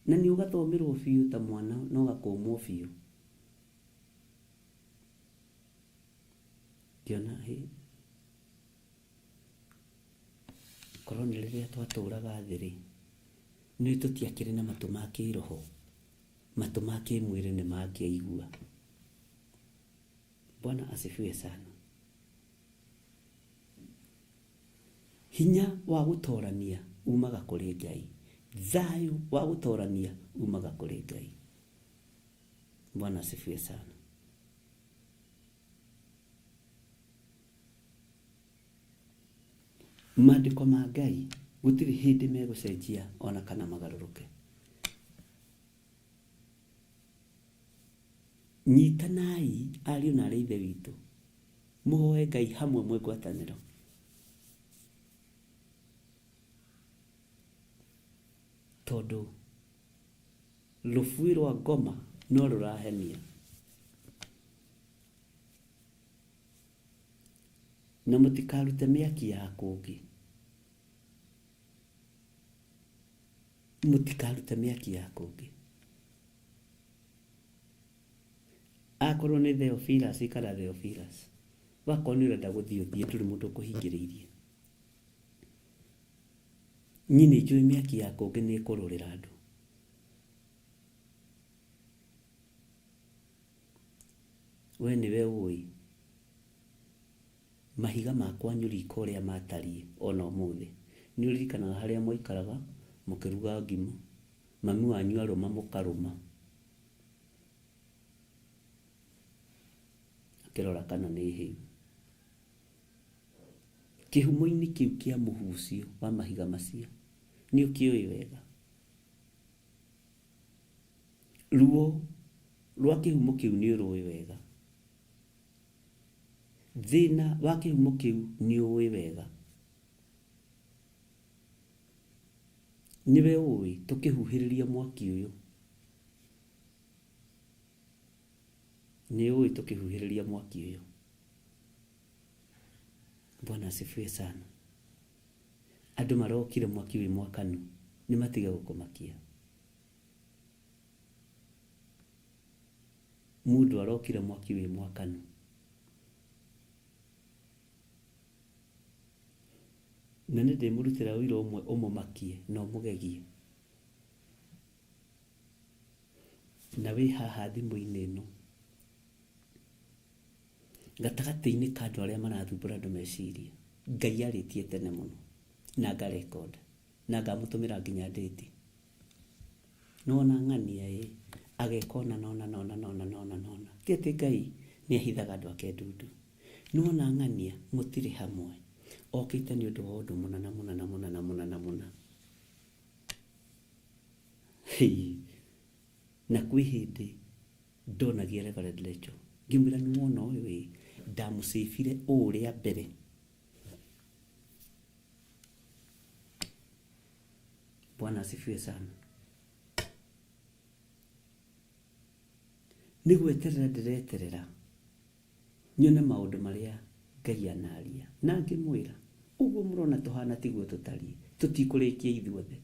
Speaker 1: Na nĩ ũgathomerwo biũ ta mwana na ũgakũmwo biũ. Ngĩona hĩ, korwo nĩ rĩrĩa twatũraga thĩ rĩ, nĩ tũtiakĩrĩ na matũ ma kĩroho, matũ ma kĩmwĩrĩ nĩ mangĩaigua. Bwana asifiwe sana. Hinya wa gũtorania umaga kũrĩ Ngai. Thayũ wa gũtorania umaga kũrĩ Ngai. Bwana asifiwe sana. Maandĩko ma Ngai gũtirĩ hĩndĩ megũcenjia ona kana magarũrũke. Nyitanai ariũ na aarĩ a Ithe witũ, mũhoe Ngai hamwe mwĩ ngwatanĩro. Tondũ rũbuĩ rwa ngoma no rũrahenia. Na mũtikarute mĩaki ya kũngĩ. Mũtikarute mĩaki ya kũngĩ. Akorwo nĩ Theophilus, ikara Theophilus. Wakorwo nĩ ũrenda gũthiĩ ũthiĩ, ndũrĩ mũndũ ũkũhingĩrĩirie. Niĩ nĩ njũĩ mĩaki ya kũngĩ nĩ ĩkũrũrĩra andũ. We nĩwe ũĩ mahiga ma kwanyu riko ũrĩa matariĩ ona ũmũthĩ. Nĩ ũririkanaga harĩa mwaikaraga mũkĩruga ngima, mami wanyu arũma mũkarũma, akĩrora kana nĩ hĩu. Kĩhumo-inĩ kĩu kĩa mũhu ũcio wa mahiga macio nĩ ũkĩũĩ wega. Ruo rwa kĩhumo kĩu nĩ ũrũĩ wega. Thĩna wa kĩhumo kĩu nĩ ũĩ wega. Nĩwe ũĩ tũkĩhuhĩrĩria mwaki ũyũ. Nĩ ũĩ tũkĩhuhĩrĩria mwaki ũyũ. Bwana asifiwe sana. Andũ marokire mwaki wĩ mwakanu. Nĩ matige gũkũmakia. Mũndũ arokire mwaki wĩ mwakanu. Na nĩ ndĩmũrutĩra ũira ũmwe ũmũmakie na ũmũgegie. Na wĩ haha thimũ-inĩ ĩno gatagatĩ-inĩ ka andũ arĩa marathumbũra andũ meciria. Ngai arĩtie tene mũno na ngarekonda na ngamũtũmĩra nginya ndĩti. Nĩwona ng'ania ĩ ageka ũna na ũna na ũna na ũna na ũna na ũna. Ti atĩ Ngai nĩ ahithaga andũ ake ndundu. Nĩwona ng'ania mũtirĩ hamwe. Okĩte nĩ ũndũ wa ũndũ mũna na mũna na mũna na mũna na mũna. Hei. Na kwĩ hĩndĩ ndonagia Reverend Rachel ngĩmwĩra nĩ wona ũyũ ĩ ndamũcĩbire ũũ rĩa mbere. Bwana asifiwe sana. Nĩ gweterera ndĩreterera nyone maũndũ marĩa Ngai anaria. Na ngĩmwĩra ũguo mũrona tũhana tiguo tũtariĩ, tũtikũrĩkia ithuothe.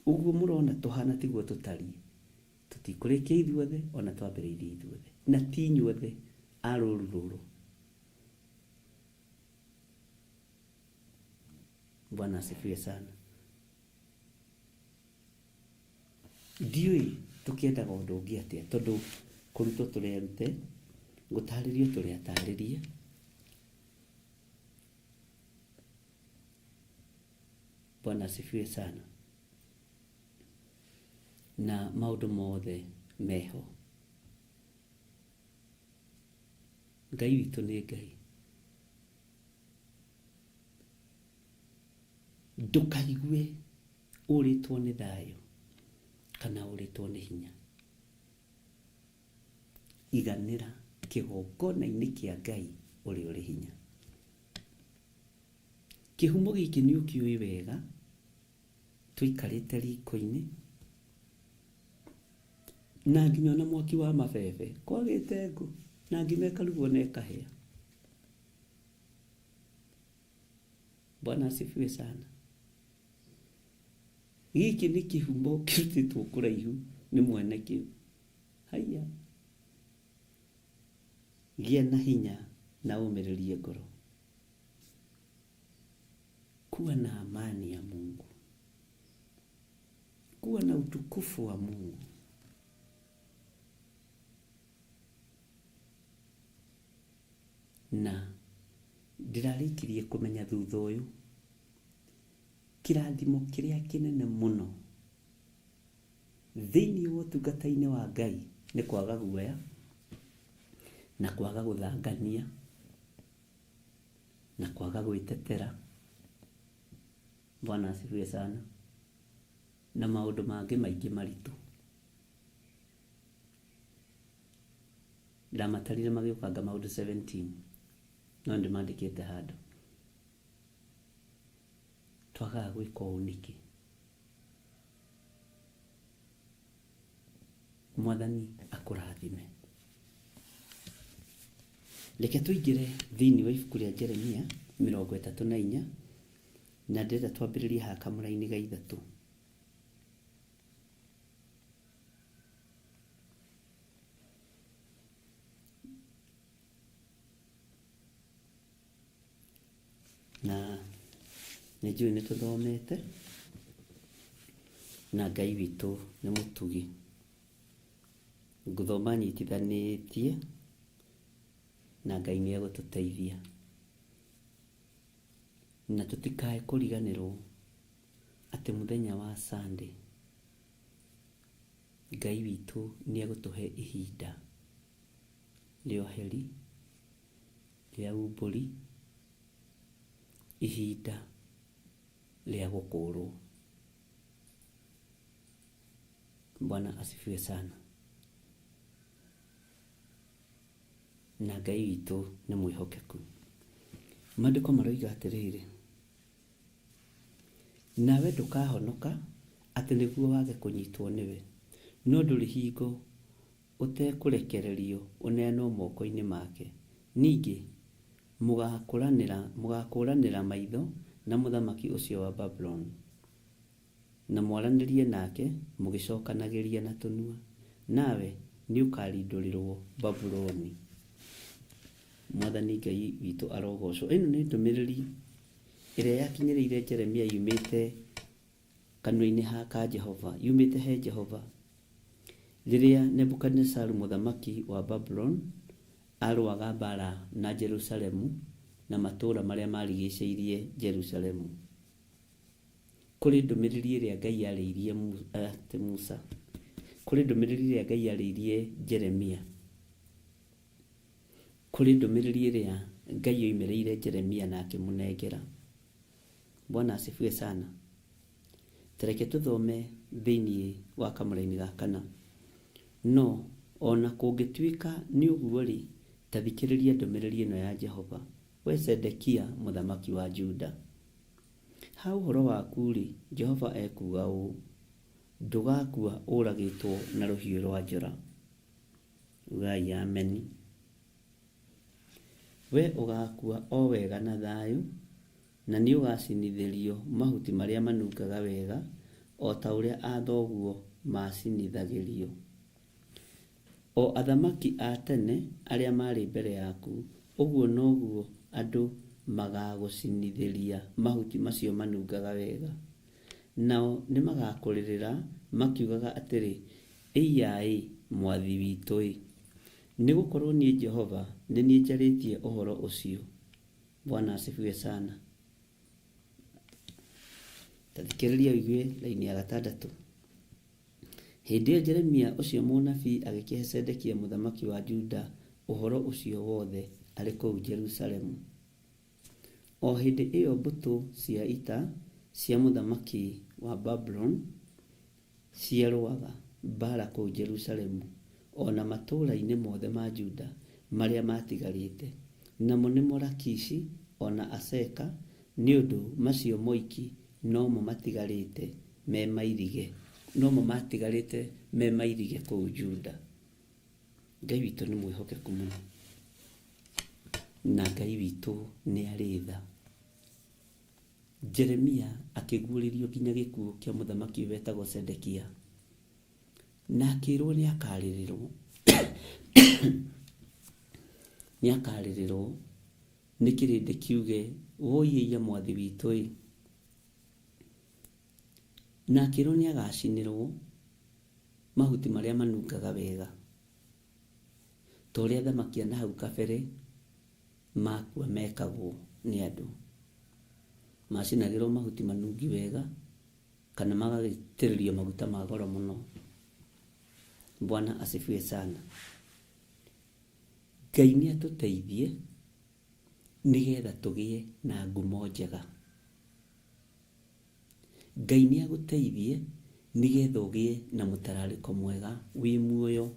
Speaker 1: Ũguo mũrona tũhana tiguo tũtariĩ, tũtikũrĩkia ithuothe ona twambĩrĩirie ithuothe. Na ti inyuothe a rũru rũrũ. Bwana asifiwe sana. Ndiũĩ tũkĩendaga ũndũ ũngĩ atĩa, tondũ kũrutwo tũrerute, gũtarĩrio tũrĩatarĩrie. Bwana asifiwe sana. Na maũndũ mothe meho. Ngai witũ nĩ Ngai. Ndũkaigue ũrĩtwo nĩ thayũ kana ũrĩtwo nĩ hinya. Iganĩra kĩgongona-inĩ kĩa Ngai ũrĩa ũrĩ hinya. Kĩhumo gĩkĩ nĩ ũkĩũĩ wega, tũikarĩte riko-inĩ na nginya ona mwaki wa mabebe kwagĩte ngũ na ngima ĩkarugwo na ĩkahĩa. Bwana asifiwe sana. Gĩkĩ nĩ kĩhumo kĩrutĩtwo kũraihu nĩ mwene kĩo. Haiya. Gĩa na hinya na ũmĩrĩrie ngoro. Kuwa na amani ya Mungu. Kuwa na utukufu wa Mungu. Na ndĩrarĩkirie kũmenya thutha ũyũ kĩrathimo kĩrĩa kĩnene mũno thĩinĩ wa ũtungata-inĩ wa Ngai nĩ kwaga guoya na kwaga gũthangania na kwaga gwĩtetera. Bwana asifiwe sana. Na maũndũ mangĩ maingĩ maritũ. Ndamatarire magĩũkanga maũndũ 17 no ndĩmandĩkĩte handũ. Twagaga gwĩka ũũ nĩkĩ? Mwathani akũrathime. Reke tũingĩre thĩinĩ wa ibuku rĩa Jeremia 34 na ndĩrenda twambĩrĩrie haha kamũra-inĩ ga ithatũ. Na nĩ njũĩ nĩ tũthomete na Ngai witũ nĩ mũtugi. Ngũthoma nyitithanĩtie na Ngai nĩ egũtũteithia. Na tũtikae kũriganĩrwo atĩ mũthenya wa Sunday Ngai witũ nĩ egũtũhe ihinda rĩa ũheri, rĩa umbũri, ihinda rĩa gũkũrwo. Bwana asifiwe sana. Na Ngai witũ nĩ mwĩhokeku. Maandĩko maroiga atĩrĩrĩ, nawe ndũkahonoka atĩ nĩguo wage kũnyitwo nĩwe, no ndũrĩ hingo ũtekũrekererio ũneanwo moko-inĩ make. Ningĩ mũgakũranĩra maitho na mũthamaki ũcio wa Babuloni, na mwaranĩrie nake mũgĩcokanagĩria na tũnua, nawe nĩũkarindũrĩrũo Babuloni. Mwathani Ngai witũ arogocwo. Ĩno nĩ ndũmĩrĩri ĩrĩa yakinyĩrĩire Jeremia yumĩte kanua-inĩ ka Jehova, yumĩte he Jehova, rĩrĩa Nebukadinezaru mũthamaki wa Babuloni arũaga mbara na Jerusalemu na matũũra marĩa marigicĩirie Jerusalemu. Kũrĩ ndũmĩrĩri ĩrĩa Ngai yarĩirie Musa, kũrĩ ndũmĩrĩri ĩrĩa Ngai yarĩirie Jeremia, kũrĩ ndũmĩrĩri ĩrĩa Ngai oimĩrĩire Jeremia na akĩmũnengera. Bwana asifiwe sana. Tareke tũthome thĩinĩ wa kamũraini ga kana. No o na kũngĩtuĩka nĩ ũguo-rĩ, ta thikĩrĩria ndũmĩrĩri ĩno ya Jehova, wee Zedekia mũthamaki wa Juda. Ha ũhoro waku-rĩ, Jehova ekuuga ũũ, 'Ndũgaakua ũragĩtwo na rũhiũ rwa njora. Ugai ameni. Wee ũgaakua o wega na thayũ, na nĩũgacinithĩrio mahuti marĩa manungaga wega, o ta ũrĩa athoguo maacinithagĩrio. O athamaki a tene arĩa maarĩ mbere yaku, ũguo noguo andũ magaagũcinithĩria mahuti macio manungaga wega. Nao nĩmagakũrĩrĩra makiugaga atĩrĩ, 'Ĩiya-ĩ, mwathi witũ-ĩ! Nĩ gũkorũo niĩ Jehova nĩ niĩ njarĩtie ũhoro ũcio. Bwana asifiwe sana. Ta thikĩrĩria ũigue raini ya gatandatũ. Hĩndĩ ĩyo Jeremia ũcio mũnabii agĩkĩhe Zedekia mũthamaki wa Juda ũhoro ũcio wothe arĩ kũu Jerusalemu. O hĩndĩ ĩyo mbũtũ cia ita cia mũthamaki wa Babuloni ciarũaga mbaara kũu Jerusalemu o na matũũra-inĩ mothe ma Juda marĩa maatigarĩte, namo nĩmo Lakishi o na Azeka, nĩ ũndũ macio moiki nomo matigarĩte me mairige, nomo maatigarĩte me mairige kũu Juda. Ngai witũ nĩ mwĩhokeku mũno, na Ngai witũ nĩ arĩ tha. Jeremia akĩguũrĩrio nginya gĩkuũ kĩa mũthamaki ũyũ wetagwo Zedekia, na akĩrwo nĩ akarĩrĩrwo nĩ akarĩrĩrwo nĩ kĩrĩndĩ kiuge woi ĩiya mwathi witũ ĩ, na akĩrwo nĩ agacinĩrwo mahuti marĩa manungaga wega ta ũrĩa athamaki a nahau kabere makua mekagwo nĩ andũ. Macinagĩrwo mahuti manungi wega kana magagĩitĩrĩrio maguta ma goro mũno. Bwana asifiwe sana. Ngai nĩ atũteithie nĩgetha tũgĩe na ngumo njega. Ngai nĩ agũteithie nĩgetha ũgĩe na mũtararĩko mwega wĩ muoyo.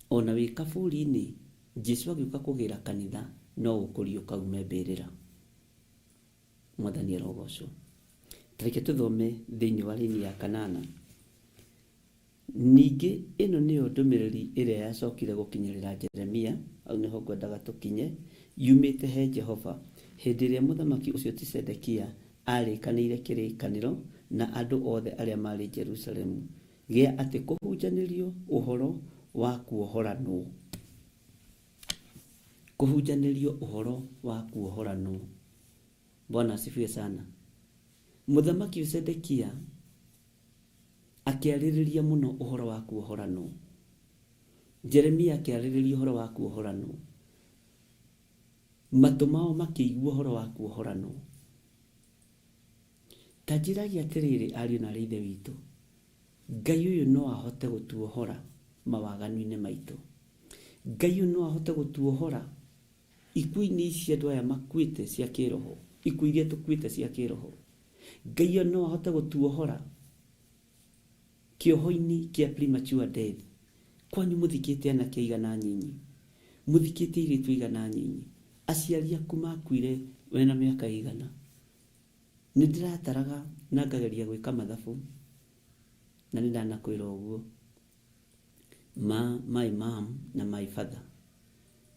Speaker 1: Ona wĩ kaburi-inĩ, Jesu agĩũka kũgĩra kanitha no ũkũriũka ume mbĩrĩra. Mwathani arogocwo. Tareke tũthome thĩinĩ wa raini ya kanana. Ningĩ ĩno nĩyo ndũmĩrĩri ĩrĩa yacokire gũkinyĩrĩra Jeremia, hau nĩho ngwendaga tũkinye, yumĩte he Jehova, hĩndĩ ĩrĩa mũthamaki ũcio ti Zedekia aarĩkanĩire kĩrĩkanĩro na andũ othe arĩa maarĩ Jerusalemu, gĩa atĩ kũhunjanĩrio ũhoro wa kuohoranwo. Kũhunjanĩrio ũhoro wa kuohoranwo. Bwana asifiwe sana. Mũthamaki Zedekia akĩarĩrĩria mũno ũhoro wa kuohoranwo. Jeremia akĩarĩrĩria ũhoro wa kuohoranwo. Matũ mao makĩigua ũhoro wa kuohoranwo. Ta njĩrai atĩrĩrĩ ariũ na aarĩ a Ithe witũ, Ngai ũyũ no ahote gũtuohora mawaganu-inĩ maitũ? Ngai ũyũ no ahote gũtuohora ikuũ-inĩ ici andũ aya makuĩte cia kĩroho, ikuũ iria tũkuĩte cia kĩroho? Ngai ũyũ no ahote gũtuohora kĩoho-inĩ kĩa premature death? Kwanyu mũthikĩte anake aigana anyinyi? Mũthikĩte airĩtu aigana anyinyi? Aciari aku makuire wĩna mĩaka ĩigana? Nĩ ndĩrataraga na ngageria gwĩka mathabu, na nĩ ndanakwĩra ũguo, ma my mom na my father.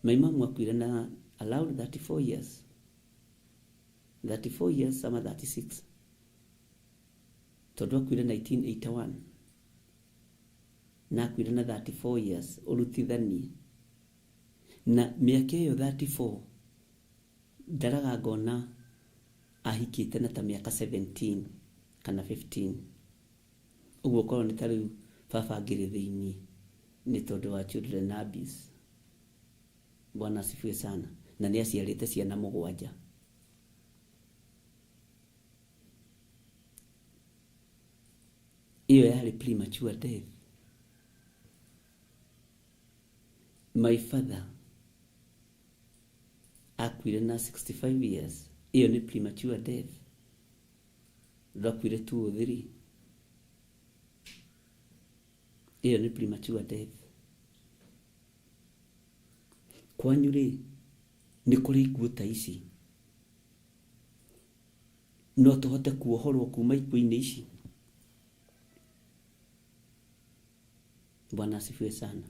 Speaker 1: My mom akuire na around 34 years. 34 years ama 36 tondũ akuire 1981 na akuire na 34 years ũrutithanie na mĩaka ĩyo 34 ndaraga ngona ahikĩte na ta mĩaka 17 kana 15 ũguo korwo nĩ ta rĩu baba angĩrĩ thĩiniĩ nĩ tondũ wa children abuse. Bwana asifiwe sana. Na nĩ aciarĩte ciana mũgwanja. Ĩyo yarĩ premature death. My father akuire na 65 years. Ĩyo nĩ premature death. Ndakuire 203. Ĩyo nĩ premature death. Kwanyu rĩ nĩ kũrĩ ikuũ ta ici? No tũhote kuohorwo kuma ikuũ-inĩ ici? Bwana asifiwe sana.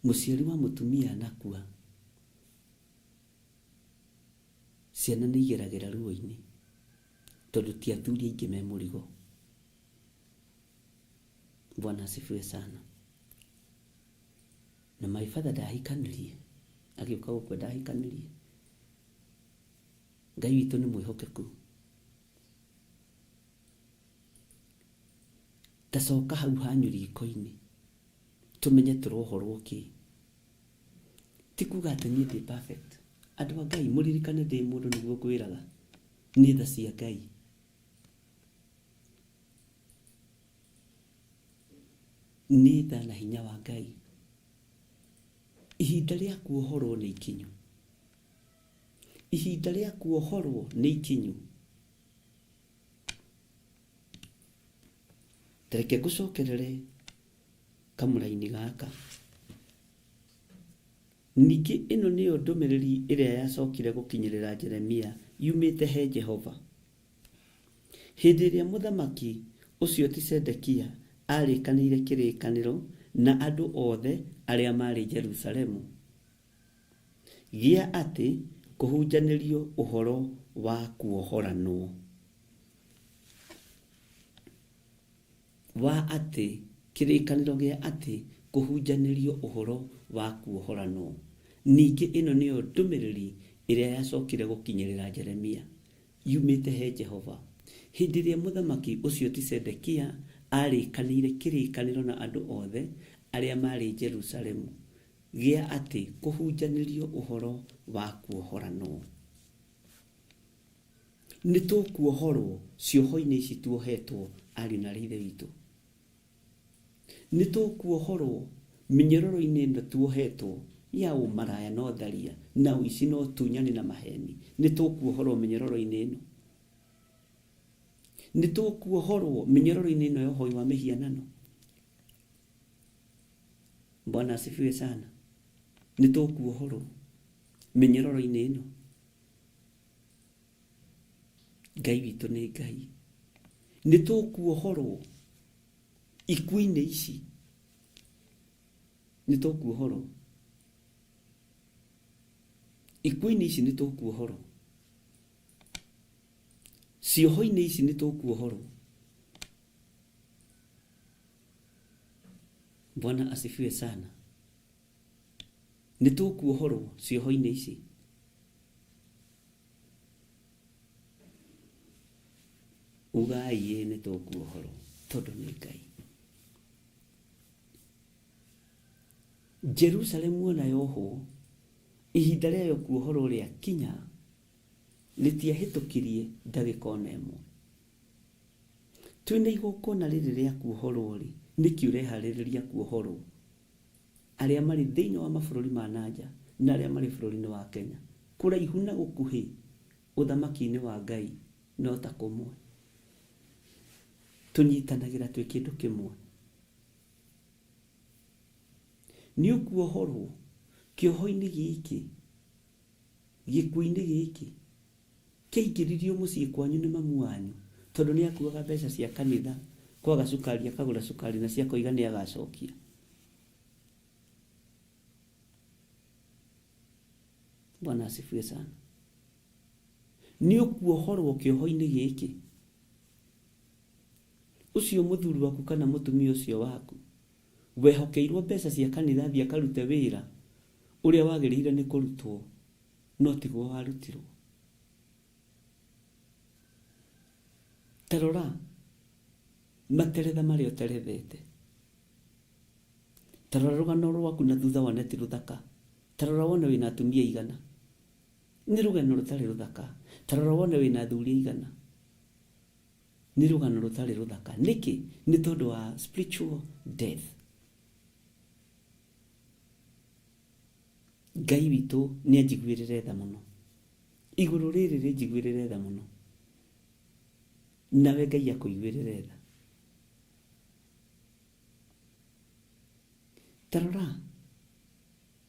Speaker 1: Mũciari wa mũtumia anakua, ciana nĩ igeragĩra ruo-inĩ tondũ ti athuri aingĩ me mũrigo. Bwana asifiwe sana. Na my father ndahikanirie, agĩũka gũkua ndahikanirie. Ngai witũ nĩ mwĩhokeku. Ta coka hau hanyu riko-inĩ tũmenye tũrohorwo kĩ. Ti kuga atĩ niĩ ndĩ perfect. Andũ a Ngai mũririkane ndĩ mũndũ nĩguo ngwĩraga, nĩ tha cia Ngai. Nĩ tha na hinya wa Ngai. Ihinda rĩa kuohorwo nĩ ikinyu. Ihinda rĩa kuohorwo nĩ ikinyu. Tareke ngũcokerere kamũraini gaka. Ningĩ ĩno nĩyo ndũmĩrĩri ĩrĩa yacokire gũkinyĩrĩra Jeremia yumĩte he Jehova. Hĩndĩ ĩrĩa mũthamaki ũcio ti Zedekia aarĩkanĩire kĩrĩkanĩro na andũ othe arĩa maarĩ Jerusalemu, gĩa atĩ kũhunjanĩrio ũhoro wa kuohoranwo, wa atĩ kĩrĩkanĩro gĩa atĩ kũhunjanĩrio ũhoro wa kuohoranwo. Ningĩ ĩno nĩyo ndũmĩrĩri ĩrĩa yacokire gũkinyĩrĩra Jeremia yumĩte he Jehova. Hĩndĩ ĩrĩa mũthamaki ũcio ti Zedekia aarĩkanĩire kĩrĩkanĩro na andũ othe arĩa maarĩ Jerusalemu, gĩa atĩ kũhunjanĩrio ũhoro wa kuohoranwo. Nĩ tũkuohorwo cioho-inĩ ici tuohetwo ariũ na aarĩ a Ithe witũ. Nĩ tũkuohorwo mĩnyororo-inĩ ĩno tuohetwo ya ũmaraya na ũtharia na ũici na ũtunyani na maheni. Nĩ tũkuohorwo mĩnyororo-inĩ ĩno. Nĩ tũkuohorwo mĩnyororo-inĩ ĩno ya ũhoi wa mĩhianano. Bwana asifiwe sana. Nĩ tũkuohorwo mĩnyororo-inĩ ĩno. Ngai witũ nĩ Ngai. Nĩ tũkuohorwo ikuũ-inĩ ici. Nĩ tũkuohorwo ikuũ-inĩ ici, nĩ tũkuohorwo cioho-inĩ ici, nĩ tũkuohorwo. Bwana asifiwe sana. Nĩ tũkuohorwo cioho-inĩ ici. Ugai ĩ nĩ tũkuohorwo tondũ nĩ Ngai. Jerusalemu ona yohwo, ihinda rĩayo kuohorwo rĩakinya, rĩtiahĩtũkirie ndagĩka ona ĩmwe. Twĩna igongona rĩrĩ rĩa kuohorwo rĩ, nĩkĩ ũreharĩrĩria kuohorwo? Arĩa marĩ thĩinĩ wa mabũrũri ma nanja na arĩa marĩ bũrũri-inĩ wa Kenya, kũraihu na gũkuhĩ, ũthamaki-inĩ wa Ngai no ta kũmwe. Tũnyitanagĩra twĩ kĩndũ kĩmwe. Nĩ ũkuohorwo kĩoho-inĩ gĩkĩ, gĩkuũ-inĩ gĩkĩ kĩaingĩririo mũciĩ kwanyu nĩ mamu wanyu tondũ nĩ akuaga mbeca cia kanitha, kwaga cukari akagũra cukari na ciakoiga nĩ agacokia. Bwana asifiwe sana. Nĩ ũkuohorwo kĩoho-inĩ gĩkĩ. Ũcio mũthuri waku kana mũtumia ũcio waku wehokeirwo mbeca cia kanitha athiĩ akarute wĩra ũrĩa wagĩrĩire nĩ kũrutwo no tiguo warutirwo. Ta rora materetha marĩa ũterethete. Ta rora rũgano rwaku na thutha wone ti rũthaka. Ta rora wone wĩna atumia aigana. Nĩ rũgano rũtarĩ rũthaka. Ta rora wone wĩna athuri aigana. Nĩ rũgano rũtarĩ rũthaka. Nĩkĩ? Nĩ tondũ wa spiritual death. Ngai witũ nĩ anjiguĩrĩre tha mũno. Igũrũ rĩrĩ rĩnjiguĩrĩre tha mũno. Nawe Ngai akũiguĩrĩre tha. Ta rora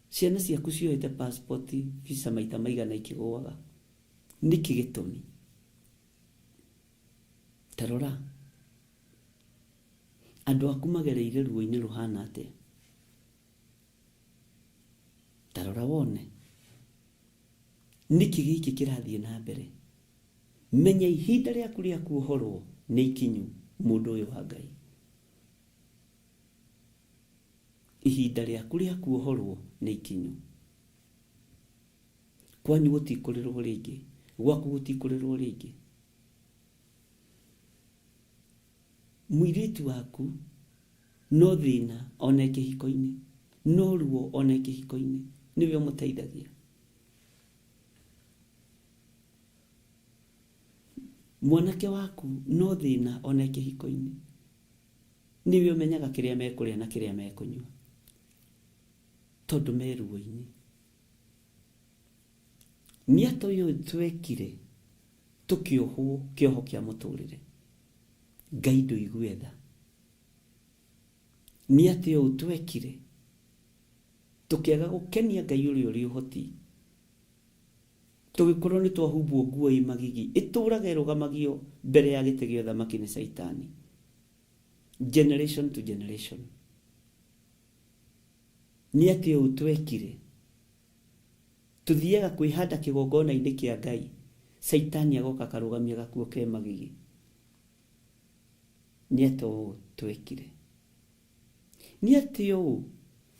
Speaker 1: ciana ciaku cioete passport visa maita maigana ikĩgũaga. Nĩkĩ gĩtũmi? Ta rora andũ aku magereire ruo-inĩ rũhana atĩa. Ta rora wone nĩkĩ gĩkĩ kĩrathiĩ na mbere. Menya ihinda rĩaku rĩa kuohorwo nĩ ikinyu, mũndũ ũyũ wa Ngai. Ihinda rĩaku rĩa kuohorwo nĩ ikinyu. Kwanyu gũtikũrĩrwo rĩngĩ, gwaku gũtikũrĩrwo rĩngĩ. Mũirĩtu waku no thĩna ona e kĩhiko-inĩ, no ruo ona e kĩhiko-inĩ, nĩwe ũmũteithagia. Mwanake waku no thĩna ona e kĩhiko-inĩ, nĩwe ũmenyaga kĩrĩa mekũrĩa na kĩrĩa mekũnyua, tondũ me ruo-inĩ. Nĩ atĩa ũyũ twekire tũkĩohwo kĩoho kĩa mũtũrĩre? Ngai ndũigue tha. Nĩ atĩa ũũ twekire tũkĩaga gũkenia Ngai ũrĩa ũrĩ ũhoti, tũgĩkorwo nĩ twahumbwo nguo ĩ magigi ĩtũraga ĩrũgamagio mbere ya gĩtĩ gĩa ũthamaki nĩ Caitani, generation to generation. Nĩ atĩa ũũ twekire tũthiaga kwĩhanda kĩgongona-inĩ kĩa Ngai, Caitani agoka akarũgamia gakuo ke magigi. Nĩ atĩa ũũ twekire? Nĩ atĩa ũũ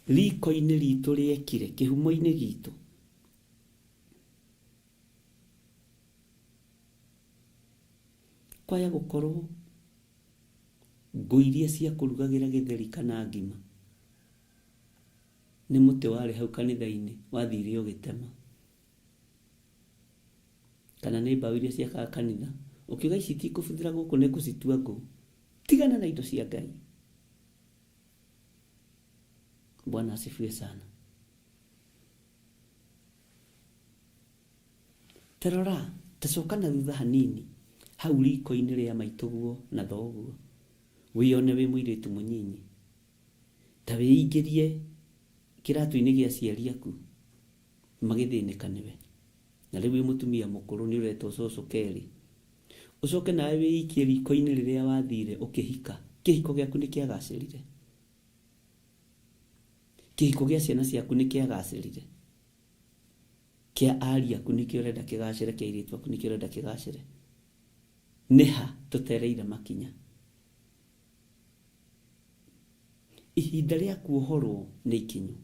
Speaker 1: riko-inĩ ritũ rĩekire, kĩhumo-inĩ gitũ? Kwaya gũkorwo ngũ iria cia kũrugagĩra gĩtheri kana ngima nĩ mũtĩ warĩ hau kanitha-inĩ wathire ũgĩtema, kana nĩ mbaũ iria ciakaga kanitha ũkiuga ici itikũbuthĩra gũkũ nĩ ngũcitua ngũ. Tigana na indo cia Ngai. Bwana asifiwe sana. Ta rora, ta coka na thutha hanini hau riko-inĩ rĩa maitũguo na thoguo, wĩyone wĩ mũirĩtu mũnyinyi, ta wĩingĩrie kĩratũ-inĩ gĩa aciari aku magĩthĩnĩka nĩwe, na rĩu wĩ mũtumia mũkũrũ nĩ ũretwo cũcũ kerĩ, ũcoke nawe wĩikie riko-inĩ rĩrĩa wathire ũkĩhika. Kĩhiko gĩaku nĩ kĩagacĩrire? Kĩhiko gĩa ciana ciaku nĩ kĩagacĩrire? Kĩa ariũ aku nĩkĩo ũrenda kĩgacĩre, kĩa airĩtu aku nĩkĩo ũrenda kĩgacĩre? Nĩ ha tũtereire makinya? Ihinda rĩa kuohorwo nĩ ikinyu.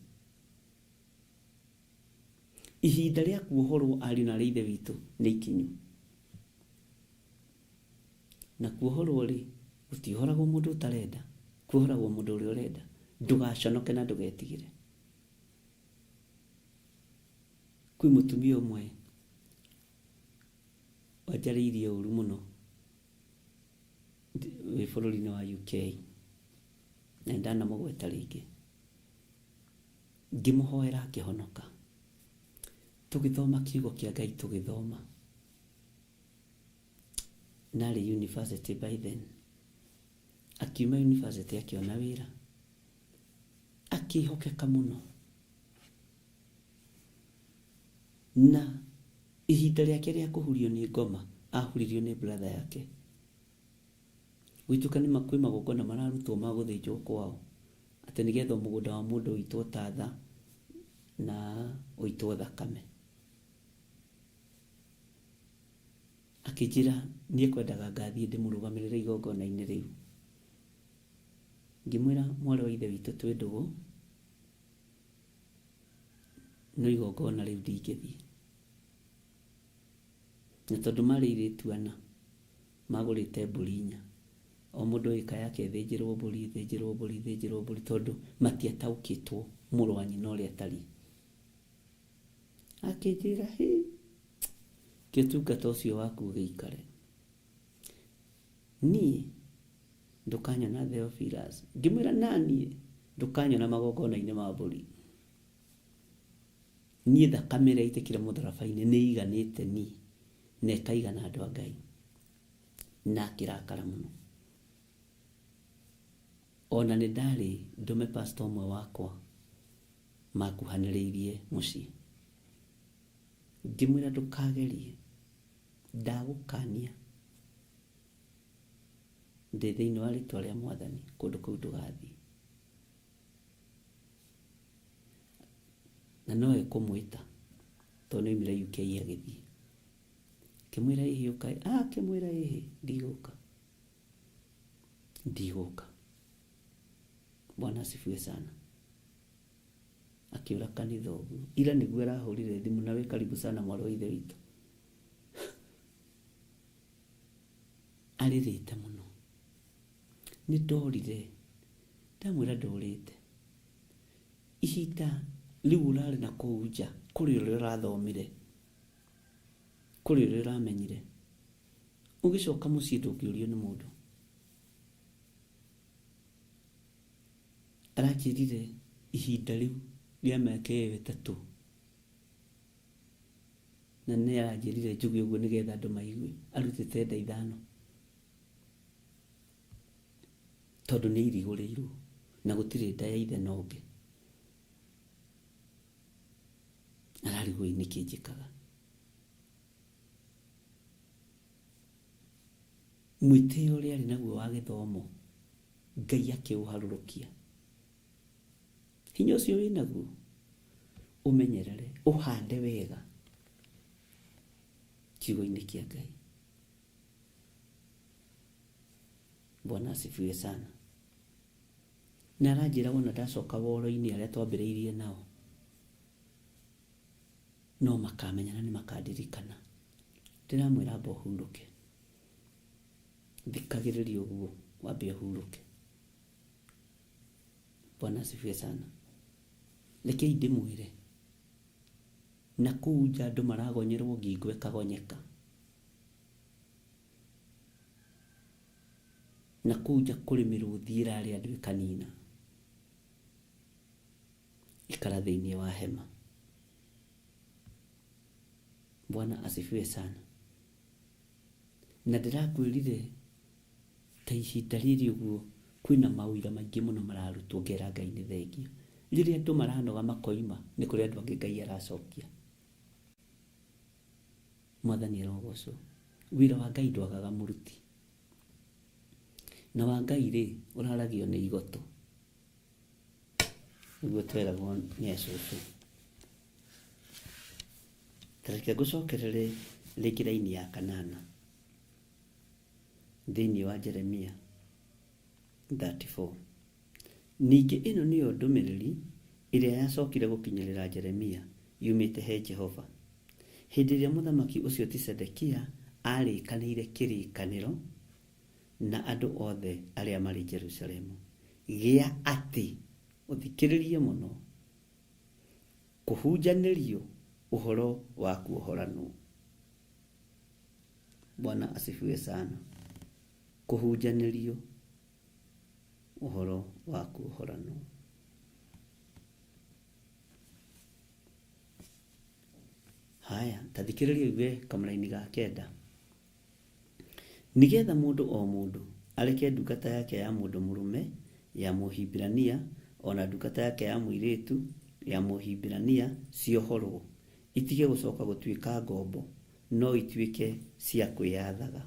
Speaker 1: Ihinda rĩa kuohorwo ariũ na aarĩ a Ithe witũ nĩ ikinyu. Na kuohorwo rĩ, gũtiohoragwo mũndũ ũtarenda, kuohoragwo mũndũ ũrĩa ũrenda. Ndũgaconoke na ndũgetigĩre. Kwĩ mũtumia ũmwe wanjarĩirie ũru mũno wĩ bũrũri-inĩ wa UK, na nĩndanamũgweta rĩngĩ. Ngĩmũhoera akĩhonoka. Tũgĩthoma kiugo kĩa Ngai tũgĩthoma. Na arĩ university by then. Akiuma university akĩona wĩra. Akĩhokeka mũno. Na ihinda rĩake rĩa kũhurio nĩ ngoma, ahuririo nĩ brother yake. Gũituĩka nĩ kwĩ magongona mararutwo ma gũthĩnjwo kwao, atĩ nĩgetha mũgũnda wa mũndũ ũitwo tatha na ũitwo thakame. Akĩnjĩra niĩ kwendaga ngathiĩ ndĩmũrũgamĩrĩre igongona-inĩ rĩu. Ngĩmwĩra mwarĩ wa ithe witũ twĩ ndũgũ, no igongona rĩu ndingĩthiĩ. Na tondũ marĩ airĩtu ana, magũrĩte mbũri inya. O mũndũ ĩka yake ĩthĩnjĩrwo mbũri, ĩthĩnjĩrwo mbũri, ĩthĩnjĩrwo mbũri, tondũ matiataũkĩtwo mũrũ wa nyina ũrĩa atariĩ. Akĩnjĩra, hĩ, kĩ ũtungata ũcio waku ũgĩikare. Niĩ ndũkanyona Theophilus. Ngĩmwĩra naniĩ ndũkanyona magongona-inĩ ma mbũri. Niĩ thakame ĩrĩa yaitĩkire mũtharaba-inĩ nĩ ĩiganĩte niĩ na ĩkaigana andũ a Ngai. Na akĩrakara mũno. Ona nĩ ndarĩ ndũme pastor ũmwe wakwa makuhanĩrĩirie mũciĩ. Ngĩmwĩra ndũkagerie, ndagũkania ndĩ thĩinĩ wa rĩtwa rĩa Mwathani, kũndũ kũu ndũgathiĩ. Na no ekũmwĩta tondũ nĩ oimire UK agĩthiĩ. Akĩmwĩra ĩhĩ ũka, akĩmwĩra ĩhĩ ndigũka, ndigũka. Bwana asifiwe sana. Akĩũra kanitha ũguo. Ira nĩguo arahũrire thimũ na wĩ karibu sana mwarĩ wa ithe witũ. Arĩrĩte mũno. Nĩ ndorire, ndamwĩra ndũrĩte. Ihinda rĩu ũrarĩ na kũu nja, kũrĩ ũrĩa ũrathomire, kũrĩ ũrĩa ũramenyire. Ũgĩcoka mũciĩ ndũngĩũrio nĩ mũndũ. Aranjĩrire ihinda rĩu rĩa mĩaka ĩyo ĩtatũ, na nĩ aranjĩrire njuge ũguo nĩgetha andũ maigue, arutĩte nda ithano tondũ nĩ airigũrĩirwo na gũtirĩ nda ya ithe na ũngĩ. Ararigwo ĩ nĩkĩ njĩkaga. Mwĩtĩo ũrĩa arĩ naguo wa gĩthomo Ngai akĩũharũrũkia. Hinya ũcio wĩnaguo ũmenyerere, ũhande wega kiugo-inĩ kĩa Ngai. Bwana asifiwe sana. Na aranjĩra wona ndacoka woro-inĩ arĩa twambĩrĩirie nao no makamenya na nĩ makandirikana. Ndĩramwĩra amba ũhurũke. Thikagĩrĩria ũguo wambe ũhurũke. Bwana asifiwe sana. Rekei ndĩmwĩre, na kũu nja andũ maragonyerwo ngingo ĩkagonyeka. Na kũu nja kũrĩ mĩrũthi ĩrarĩa andũ ĩkanina. Ikara thĩinĩ wa hema. Bwana asifiwe sana. Na ndĩrakwĩrire ta ihinda rĩrĩ ũguo kwĩna maũira maingĩ mũno mararutwo ngera Ngai nĩ thengio. Rĩrĩa andũ maranoga makoima nĩ kũrĩ andũ angĩ Ngai aracokia. Mwathani arogocwo. Wĩra wa Ngai ndwagaga mũruti. Na wa Ngai rĩ, ũraragio nĩ igoto. Nĩguo tweragwo nĩ acũcũ. Ta reke ngũcokerere rĩngĩ raini ya kanana thĩinĩ wa Jeremia 34. Ningĩ ĩno nĩyo ndũmĩrĩri ĩrĩa yacokire gũkinyĩrĩra Jeremia yumĩte he Jehova, hĩndĩ ĩrĩa mũthamaki ũcio ti Zedekia aarĩkanĩire kĩrĩkanĩro na andũ othe arĩa marĩ Jerusalemu, gĩa atĩ, ũthikĩrĩrie mũno, kũhunjanĩrio ũhoro wa kuohoranwo. Bwana asifiwe sana. Kũhunjanĩrio ũhoro wa kuohoranwo. Haya, ta thikĩrĩria ũigue kamũraini ga kenda. Nĩgetha mũndũ o mũndũ areke ndungata yake ya mũndũ mũrũme ya Mũhibirania o na ndungata yake ya mũirĩtu ya Mũhibirania ciohorũo, itige gũcoka gũtuĩka ngombo, no ituĩke cia kwĩyathaga.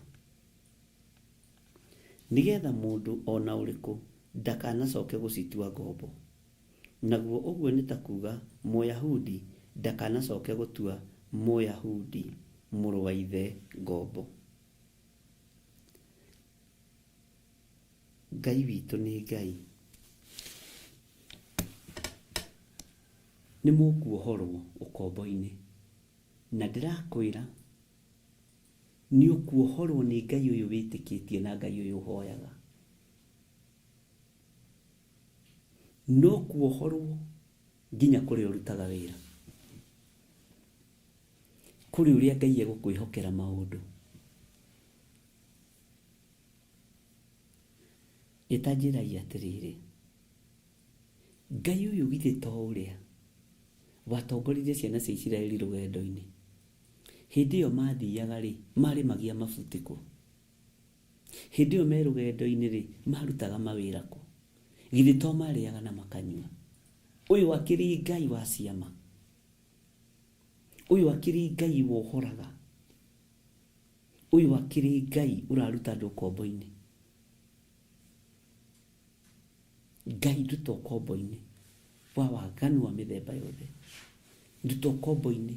Speaker 1: Nĩgetha mũndũ o na ũrĩkũ ndakanacoke gũcitua ngombo. Naguo ũguo nĩ ta kuuga Mũyahudi ndakanacoke gũtua Mũyahudi mũrũ wa ithe ngombo. Ngai witũ nĩ Ngai. Nĩ mũkuohorwo ũkombo-inĩ. Na ndĩrakwĩra nĩ ũkuohorwo nĩ Ngai ũyũ wĩtĩkĩtie na Ngai ũyũ ũhoyaga. No kuohorwo nginya kũrĩa ũrutaga wĩra. Kũrĩ ũrĩa Ngai egũkwĩhokera maũndũ. Ĩtanjĩrai atĩrĩrĩ, Ngai ũyũ githĩ to ũrĩa watongoririe ciana cia Isiraeli rũgendo-inĩ? Hĩndĩ ĩyo mathiaga-rĩ, marĩmagia mabuti kũ? Hĩndĩ ĩyo me rũgendo-inĩ-rĩ, marutaga mawĩra kũ? Githĩ to marĩaga na makanyua? Ũyũ akĩrĩ Ngai wa ciama. Ũyũ akĩrĩ Ngai wohoraga. Ũyũ akĩrĩ Ngai ũraruta andũ ũkombo-inĩ. Ngai nduta ũkombo-inĩ wa waganu wa mĩthemba yothe. Nduta ũkombo-inĩ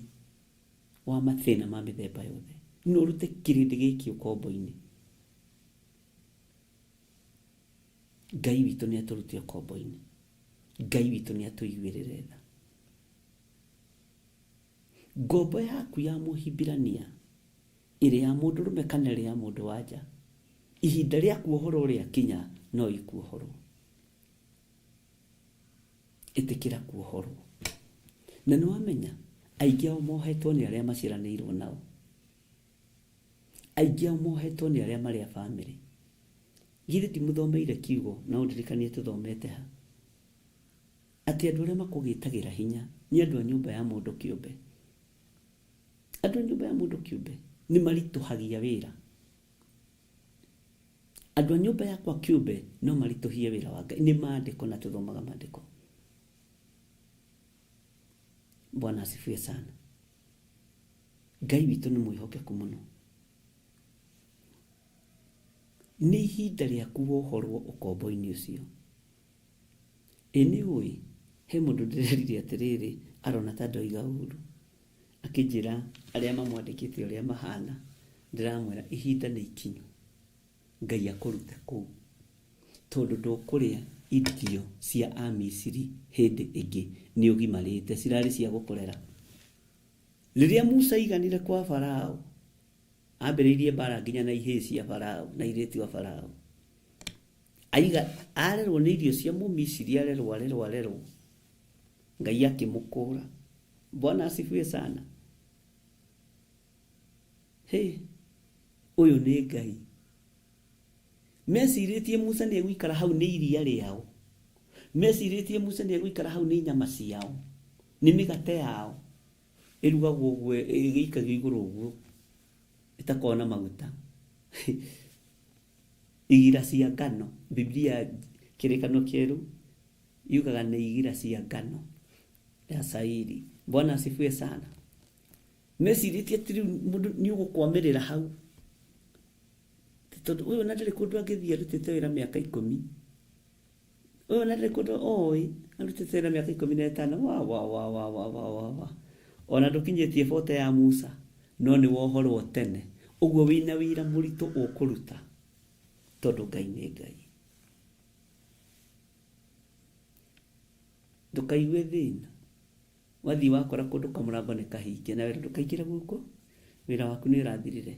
Speaker 1: wa mathĩna ma mĩthemba yothe. No ũrute kĩrĩndĩ gĩkĩ ũkombo-inĩ. Ngai witũ nĩ atũrute ũkombo-inĩ. Ngai witũ nĩ atũiguĩrĩre tha. Ngombo yaku ya Mũhibirania, ĩrĩ ya mũndũrũme kana ĩrĩ ya mũndũ wa nja, ihinda rĩa kuohorwo rĩakinya no ikuohorwo. Ĩtĩkĩra kuohorwo. Na nĩ wamenya, aingĩ ao mohetwo nĩ arĩa maciaranĩirwo nao. Aingĩ ao mohetwo nĩ arĩa marĩ a bamĩrĩ. Githĩ ndimũthomeire kiugo na ũndirikanie tũthomete ha? Atĩ andũ arĩa makũgĩtagĩra hinya nĩ andũ a nyũmba ya mũndũ kĩũmbe. Andũ a nyũmba ya mũndũ kĩũmbe nĩ maritũhagia wĩra. Andũ a nyũmba yakwa kĩũmbe no maritũhie wĩra wa Ngai. Nĩ maandĩko na tũthomaga maandĩko. Bwana asifiwe sana. Ngai witũ nĩ mwĩhokeku mũno. Nĩ ihinda rĩaku wohorwo ũkombo-inĩ ũcio. Ĩ nĩ ũĩ, he mũndũ ndĩrerire atĩrĩrĩ, arona ta ndoiga ũru. Akĩnjĩra arĩa mamwandĩkĩte ũrĩa mahana, ndĩramwĩra ihinda nĩ ikinyu Ngai akũrute kũu. Tondũ ndũkũrĩa irio cia Amisiri hĩndĩ ĩngĩ, nĩ ũgimarĩte, cirarĩ cia gũkũrera. Rĩrĩa Musa aiganire kwa Farao, ambĩrĩirie mbara nginya na ihĩĩ cia Farao na airĩtu a Farao. Aiga arerwo nĩ irio cia Mũmisiri, arerwo, arerwo, arerwo. Ngai akĩmũkũra. Bwana asifiwe sana. Hĩ, ũyũ nĩ Ngai. Mecirĩtie Musa nĩ egũikara hau nĩ iria rĩao. Mecirĩtie Musa nĩ egũikara hau nĩ nyama ciao, nĩ mĩgate yao ĩrugagwo ũguo ĩgĩikagio igũrũ ũguo ĩtakoragwo na maguta. Igira cia ngano, Biblia kĩrĩkanĩro kĩerũ yugaga nĩ igira cia ngano ya cairi. Bwana asifiwe sana. Mecirĩtie atĩ rĩu mũndũ nĩ ũgũkwamĩrĩra hau, tondũ ũyũ ona ndarĩ kũndũ angĩthiĩ arutĩte wĩra mĩaka ikũmi. Ũyũ ona ndarĩ kũndũ oĩ arutĩte wĩra mĩaka 15. Wa wa wa wa wa wa wa wa. Ona ndũkinyĩtie bote ya Musa, no nĩ wohorwo tene. Ũguo wĩna wĩra mũritũ ũkũruta, tondũ Ngai nĩ Ngai. Ndũkaigue thĩna. Wathiĩ wakora kũndũ kamũrango nĩ kahinge na wĩra ndũkaingĩre gũkũ, wĩra waku nĩ ũrathirire.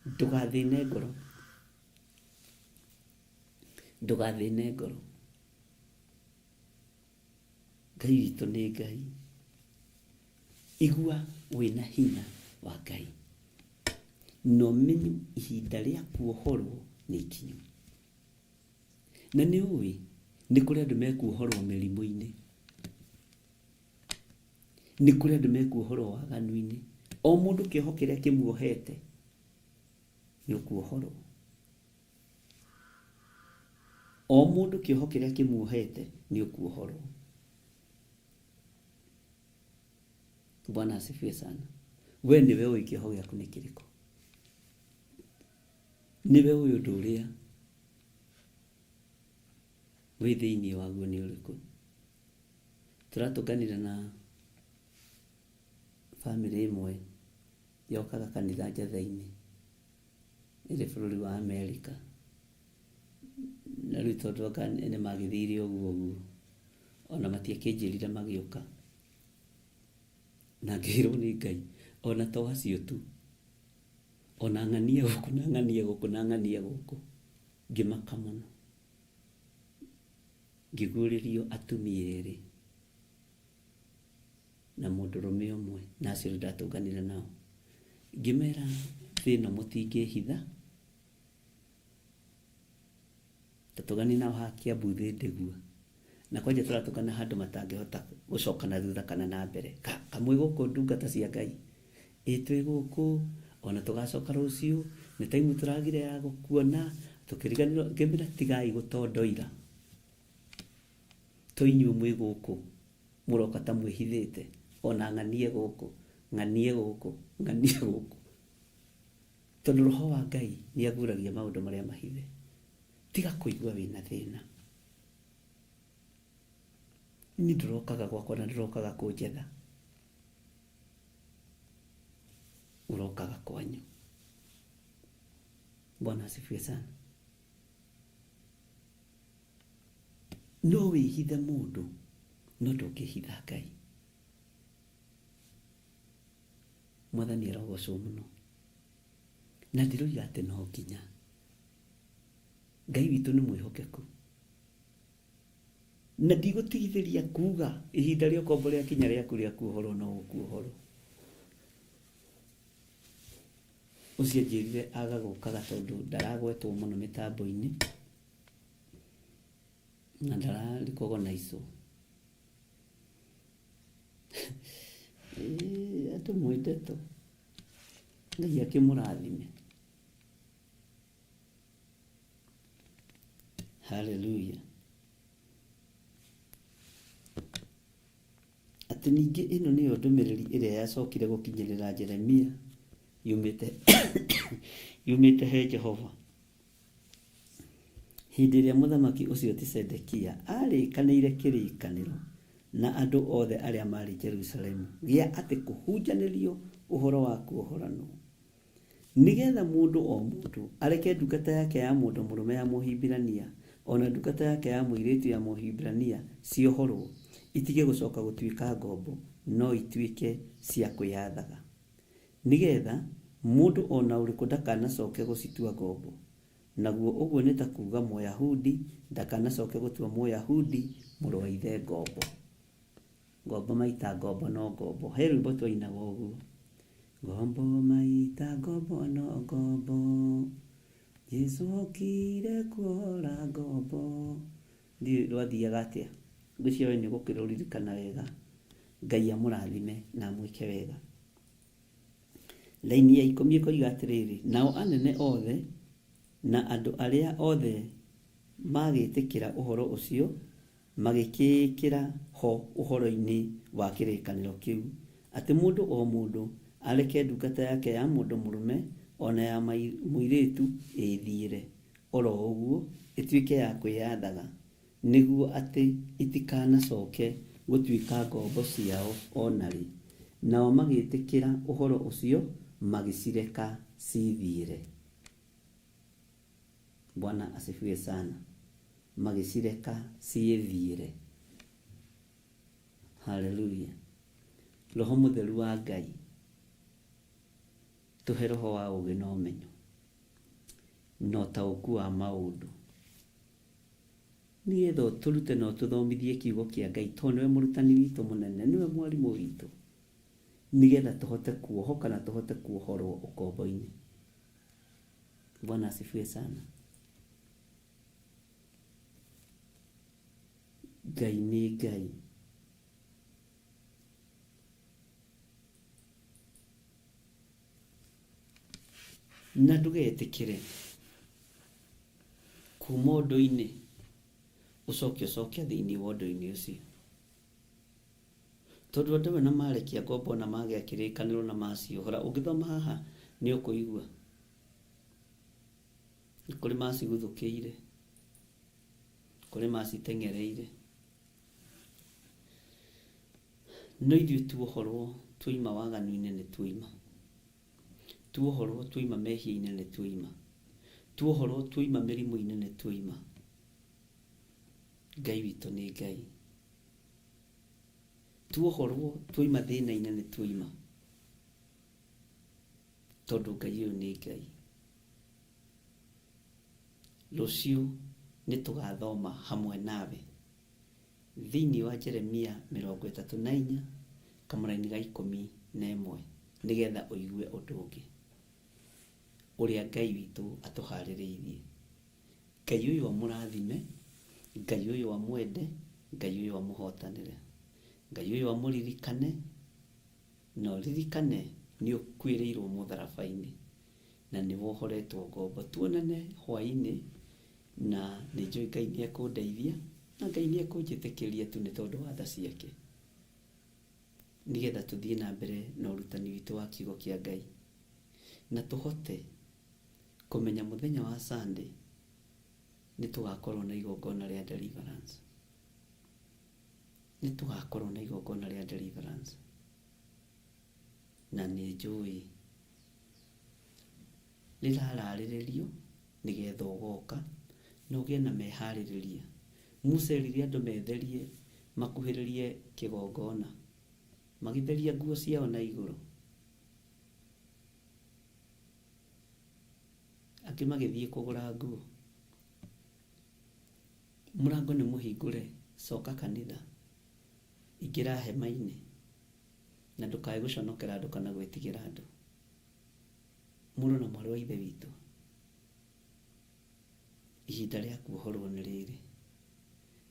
Speaker 1: Ndũgathĩne ngoro. Ndũgathĩne ngoro. Ngai witũ nĩ Ngai. Igua wĩna hinya wa Ngai. Na ũmenye ihinda rĩa kuohorwo nĩ ikinyu. Na nĩ ũĩ nĩ kũrĩ andũ mekuohorwo mĩrimũ-inĩ. Nĩ kũrĩ andũ mekuohorwo waganu-inĩ. O mũndũ kĩoho kĩrĩa kĩmuohete nĩ ũkuohorwo. O mũndũ kĩoho kĩrĩa kĩmuohete nĩ ũkuohorwo. Bwana asifiwe sana. We nĩwe ũĩ kĩoho gĩaku nĩ kĩrĩkũ. Nĩwe ũĩ ũndũ ũrĩa wĩ thĩinĩ waguo nĩ ũrĩkũ. Tũratũnganire na bamĩrĩ ĩmwe yokaga kanitha Njatheinĩ ĩrĩ bũrũri wa Amerika. Na rĩu tondũ anga nĩ magĩthire ũguo ũguo, ona matiakĩnjĩrire magĩũka. Na ngĩrwo nĩ Ngai, ona to acio tu, ona ng'ania gũkũ na ng'ania gũkũ na ng'ania gũkũ. Ngĩmaka mũno. Ngĩguũrĩrio atumia erĩ na mũndũrũme ũmwe, na acio rĩu ndatũnganire nao. Ngĩmera thĩ ĩno mũtingĩhitha, Tũtũganie nao haha Kiambu thĩ ndĩgua. Na kwanja tũratũngana handũ matangĩhota gũcoka na thutha kana na mbere. Ka, kamwĩ gũkũ ndungata cia Ngai? Ĩ twĩ gũkũ, ona tũgacoka rũciũ, nĩ time tũragire ya gũkuona, tũkĩriganĩrwo. Ngĩmera tigai gũtondoira. To inyuĩ mwĩ gũkũ, mũroka ta mwĩhithĩte, ona ng'anie gũkũ, ng'anie gũkũ, ng'anie gũkũ. Tondũ Roho wa Ngai nĩ aguũragia maũndũ marĩa mahithe. Tiga kũigua wĩna thĩna. Niĩ ndũrokaga gwakwa na ndũrokaga kũnjetha. Ũrokaga kwanyu. Bwana asifiwe sana. No wĩhithe mũndũ, no ndũngĩhitha Ngai. Mwathani arogocwo mũno. Na ndĩroiga atĩ no nginya. Ngai witũ nĩ mwĩhokeku. Na ndigũtigithĩria kuga ihinda rĩa ũkombo rĩakinya rĩaku rĩa kuohorwo no ũkuohorwo. Ũcio anjĩrire aga gũkaga tondũ ndaragwetwo mũno mĩtambo-inĩ na ndara recognize-wo. Andũ mwĩ ndeto. Ngai akĩmũrathime. Haleluya. Atĩ ningĩ ĩno nĩyo ndũmĩrĩri ĩrĩa yacokire gũkinyĩrĩra Jeremia yumĩte yumĩte he Jehova. Hĩndĩ ĩrĩa mũthamaki ũcio ti Zedekia aarĩkanĩire kĩrĩkanĩro na andũ othe arĩa maarĩ Jerusalemu gĩa atĩ kũhunjanĩrio ũhoro wa kuohoranwo, nĩ getha mũndũ o mũndũ areke ndungata yake ya mũndũ mũrũme ya Mũhibirania o na ndungata yake ya mũirĩtu ya Mũhibirania ciohorũo, itige gũcoka gũtuĩka ngombo, no ituĩke cia kwĩathaga, nĩ getha mũndũ o na ũrĩkũ ndakanacoke gũcitua ngombo. Naguo ũguo nĩ ta kuuga Mũyahudi ndakanacoke gũtua Mũyahudi mũrũ wa ithe ngombo. Ngombo maita ngombo no ngombo. He rwĩmbo twainaga ũguo. Ngombo maita ngombo no ngombo. Jesu okire kuohora ngombo. Ndiũĩ rwathiaga atĩa. Ngwĩciria we nĩ ũgũkĩrũririkana wega. Ngai amũrathime na amwĩke wega. Raini ya ikũmi ĩkoiga atĩrĩrĩ, nao anene othe na andũ arĩa othe magĩtĩkĩra ũhoro ũcio magĩkĩĩkĩra ho ũhoro-inĩ wa kĩrĩkanĩro kĩu, atĩ mũndũ o mũndũ areke ndungata yake ya mũndũ mũrũme o na ya mũirĩtu ĩĩthiĩre o ro ũguo, ĩtuĩke ya kwĩathaga, nĩguo atĩ itikanacoke gũtuĩka ngombo ciao o na rĩ. Nao magĩĩtĩkĩra ũhoro ũcio, magĩcireka ciĩthiĩre. Bwana asifiwe sana. Magĩcireka ciĩthiĩre. Haleluya. Roho Mũtheru wa Ngai, tũhe roho wa ũũgĩ na ũmenyo na ũtaũku wa maũndũ, nĩgetha ũtũrute na ũtũthomithie kiugo kĩa Ngai, tondũ nĩwe mũrutani witũ mũnene, nĩwe mwarimũ witũ, nĩgetha tũhote kuohoka na tũhote kuohorwo ũkombo-inĩ. Bwana asifiwe sana. Ngai nĩ Ngai. Na ndũgetĩkĩre kuma ũndũ-inĩ ũcoke ũcoke thĩinĩ wa ũndũ-inĩ ũcio. Tondũ andũ amwe na marekia ngombo na magĩa kĩrĩkanĩro na maciohora, ũngĩthoma haha nĩ ũkũigua nĩ kũrĩ maciguthũkĩire, kũrĩ maciteng'ereire. No ithuĩ tuohorwo tuoima waganu-inĩ nĩ tuoima. Tuohorwo tuoima mehia-inĩ nĩ tuoima. Tuohorwo tuoima mĩrimũ-inĩ nĩ tuoima. Ngai witũ nĩ Ngai. Tuohorwo tuoima thĩna-inĩ nĩ tuoima, tondũ Ngai ũyũ nĩ Ngai. Rũciũ nĩ tũgathoma hamwe nawe thĩinĩ wa Jeremia 34 kamũraini ga 11 nĩgetha ũigue ũndũ ũngĩ ũrĩa Ngai witũ atũharĩrĩirie. Ngai ũyũ amũrathime, Ngai ũyũ amwende, Ngai ũyũ amũhotanĩre, Ngai ũyũ amũririkane, na ũririkane nĩ ũkuĩrĩirwo mũtharaba-inĩ na nĩ wohoretwo ngombo. Tuonane hwaĩ-inĩ na nĩ njũĩ Ngai nĩ ekũndeithia na Ngai nĩ ekũnjĩtĩkĩria tu nĩ tondũ wa tha ciake, nĩgetha tũthiĩ na mbere na ũrutani witũ wa kiugo kĩa Ngai na tũhote kũmenya mũthenya wa Sunday nĩ tũgakorwo na igongona rĩa deliverance. Nĩ tũgakorwo na igongona rĩa deliverance. Na nĩ njũĩ rĩrararĩrĩrio nĩgetha ũgoka na ũgĩe na meharĩrĩria. Musa erire andũ metherie makuhĩrĩrie kĩgongona, magĩtheria nguo ciao na igũrũ, angĩ magĩthiĩ kũgũra nguo. Mũrango nĩ mũhingũre, coka kanitha, ingĩra hema-inĩ, na ndũkae gũconokera andũ kana gwĩtigĩra andũ. Mũrũ na mwarĩ wa Ithe witũ, ihinda rĩa kuohorwo nĩ rĩrĩ.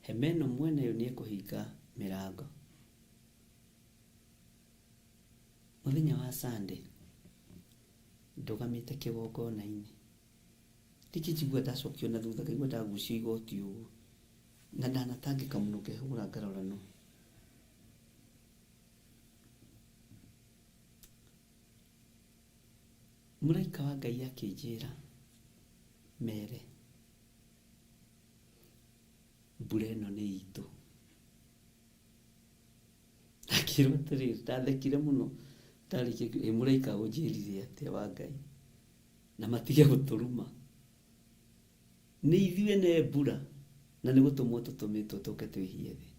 Speaker 1: Hema ĩno mwene yo nĩ ekũhinga mĩrango. Mũthenya wa Sunday, ndũgamĩte kĩgongona-inĩ, ndikĩnjigua ndacokio na thutha, ngaigua ndagucio igoti ũguo, na ndanatangĩka mũno ngehũgũra ngarora no. Mũraika wa Ngai akĩnjĩra mere mbura ĩno nĩ itũ. Akĩrwo atĩrĩrĩ, ndathekire mũno ndarĩkia ĩ mũraika ũnjĩrire atĩa wa Ngai na matige gũtũruma. Nĩ ithuĩ ne mbura na nĩ gũtũmwo tũtũmĩtwo tũke twĩhie thĩ.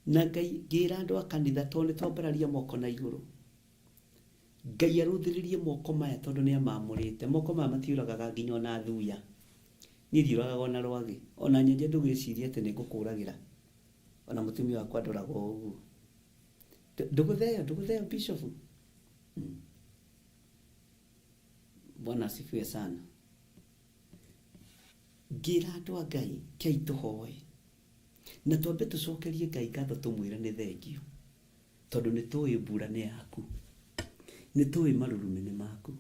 Speaker 1: Na Ngai ngĩra andũ a kanitha tondũ nĩ twambararia moko na igũrũ, Ngai arũthĩrĩrie moko maya tondũ nĩ amamũrĩte. Moko maya matiũragaga nginya ona thuya. Niĩ ndiũragaga ona rwagĩ. Ona nyenje ndũgĩcirie atĩ nĩ ngũkũragĩra. Ona mũtumia wakwa ndoraga o ũguo. Ndũgũtheo, ndũgũtheo bishop. Bwana asifiwe sana. Ngĩra andũ a Ngai, kei tũhoe. Na twambe tũcokerie Ngai ngatho tũmwĩre nĩ thengio. Tondũ nĩ tũĩ mbura nĩ yaku. Nĩ tũĩ marurumĩ nĩ maku.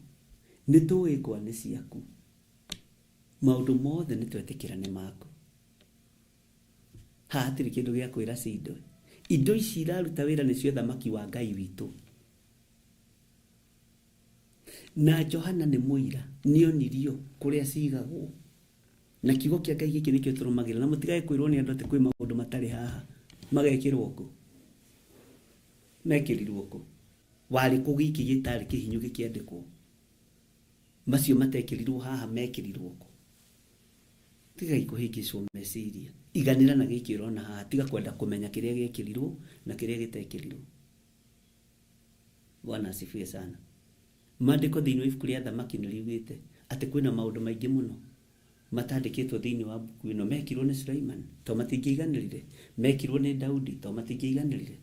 Speaker 1: Nĩ tũĩ ngwa nĩ ciaku. Maũndũ mothe nĩ twetĩkĩra nĩ maku. Haha hatirĩ kĩndũ gĩa kwĩra cindo. Indo ici iraruta wĩra nĩcio thamaki wa Ngai witũ. Na Johana nĩ mũira, nĩonirio kũrĩa cigagwo. Na kiugo kĩa Ngai gĩkĩ nĩkĩo tũrũmagĩrĩra. Na mũtigae kwĩrwo nĩ andũ atĩ kwĩ maũndũ matarĩ haha. Magekĩrwo kũ? Mekĩrirwo kũ? Warĩ kũ gĩkĩ gĩtarĩ kĩhinyu gĩkĩandĩkwo? Macio matekĩrirwo haha mekĩrirwo kũ? Tigai kũhĩngĩcwo meciria. Iganĩra na gĩkĩ ũrona haha. Tiga kwenda kũmenya kĩrĩa gĩekĩrirwo na kĩrĩa gĩtekĩrirwo. Bwana asifiwe sana. Maandĩko thĩinĩ wa ibuku rĩa Thamaki nĩ riugĩte atĩ kwĩna maũndũ maingĩ mũno matandĩkĩtwo thĩinĩ wa mbuku ĩno mekirwo nĩ Sulaiman to matingĩiganĩrire, mekirwo nĩ Daudi to matingĩiganĩrire.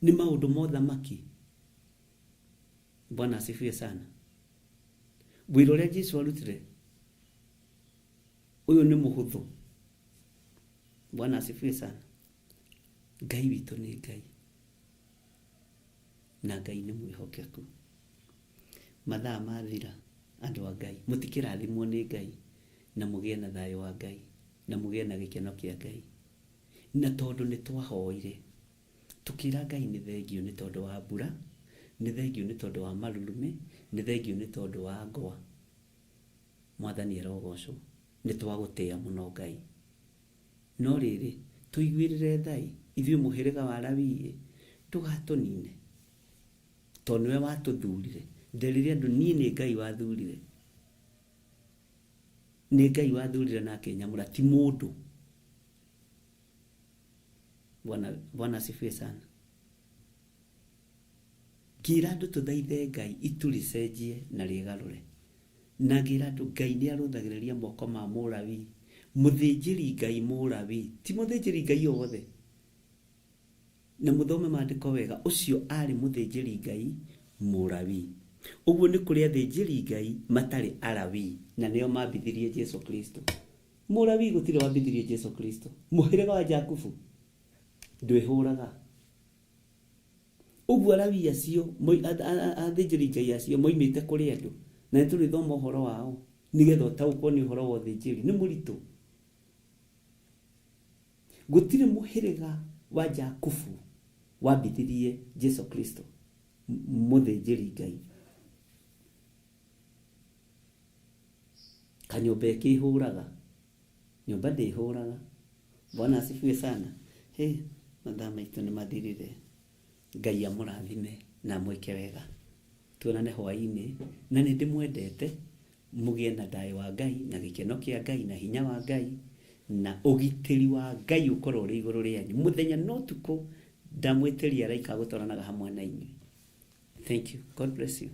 Speaker 1: Nĩ maũndũ ma ũthamaki. Bwana asifiwe sana. Wĩra ũrĩa Jesu arutire ũyũ nĩ mũhũthũ. Bwana asifiwe sana. Ngai witũ nĩ Ngai na Ngai nĩ mwĩhokeku. Mathaa mathira andũ a Ngai, mũtikĩrathimwo nĩ Ngai na mũgĩe na thayũ wa Ngai na mũgĩe na gĩkeno kĩa Ngai. Na tondũ nĩ twahoire tũkĩra Ngai nĩ thengio nĩ tondũ wa mbura, nĩ thengio nĩ tondũ wa marurumĩ, nĩ thengio nĩ tondũ wa ngwa. Mwathani arogocwo. Nĩ twagũtĩa mũno Ngai. No rĩrĩ, tũiguĩrĩre tha-ĩ, ithuĩ mũhĩrĩga wa Lawi-ĩ, ndũgatũnine, tondũ nĩwe watũthurire. Nderire andũ niĩ nĩ Ngai wathurire. Nĩ Ngai wathurire na akĩnyamũra, ti mũndũ. Bwana Bwana asifiwe sana. Ngĩra andũ tũthaithe Ngai itu rĩcenjie na rĩgarũre. Na ngĩra andũ Ngai nĩ arũthagĩrĩria moko ma Mũlawii, mũthĩnjĩri Ngai Mũlawii, ti mũthĩnjĩri Ngai o wothe. Na mũthome maandĩko wega, ũcio arĩ mũthĩnjĩri Ngai Mũlawii. Ũguo nĩ kũrĩ athĩnjĩri Ngai matarĩ Alawii, na nĩo mambithirie Jesu Kristo. Mũlawii gũtirĩ wambithirie Jesu Kristo. Mũhĩrĩga wa Jakubu ndwĩhũraga. Ũguo Alawii acio, athĩnjĩri Ngai acio moimĩte kũrĩ andũ, na nĩ tũrĩthoma ũhoro wao, nĩgetha ũtaũkwo nĩ ũhoro wa ũthĩnjĩri. Nĩ mũritũ. Gũtirĩ mũhĩrĩga wa Jakubu wambithirie Jesu Kristo, mũthĩnjĩri Ngai. Kanyũmba ĩkĩhũraga, nyũmba ndĩhũraga. Bwana asifiwe sana. Hey, mathaa maitũ nĩ mathirire. Ngai amũrathime na amwĩke wega. Tuonane hwaĩ-inĩ, na nĩ ndĩmwendete. Mũgĩe na thayũ wa Ngai na gĩkeno kĩa Ngai na hinya wa Ngai na ũgitĩri wa Ngai ũkorwo ũrĩ igũrũ rĩanyu mũthenya na ũtukũ. Ndamwĩtĩria araika a gũtwaranaga hamwe na inyuĩ. Thank you. God bless you.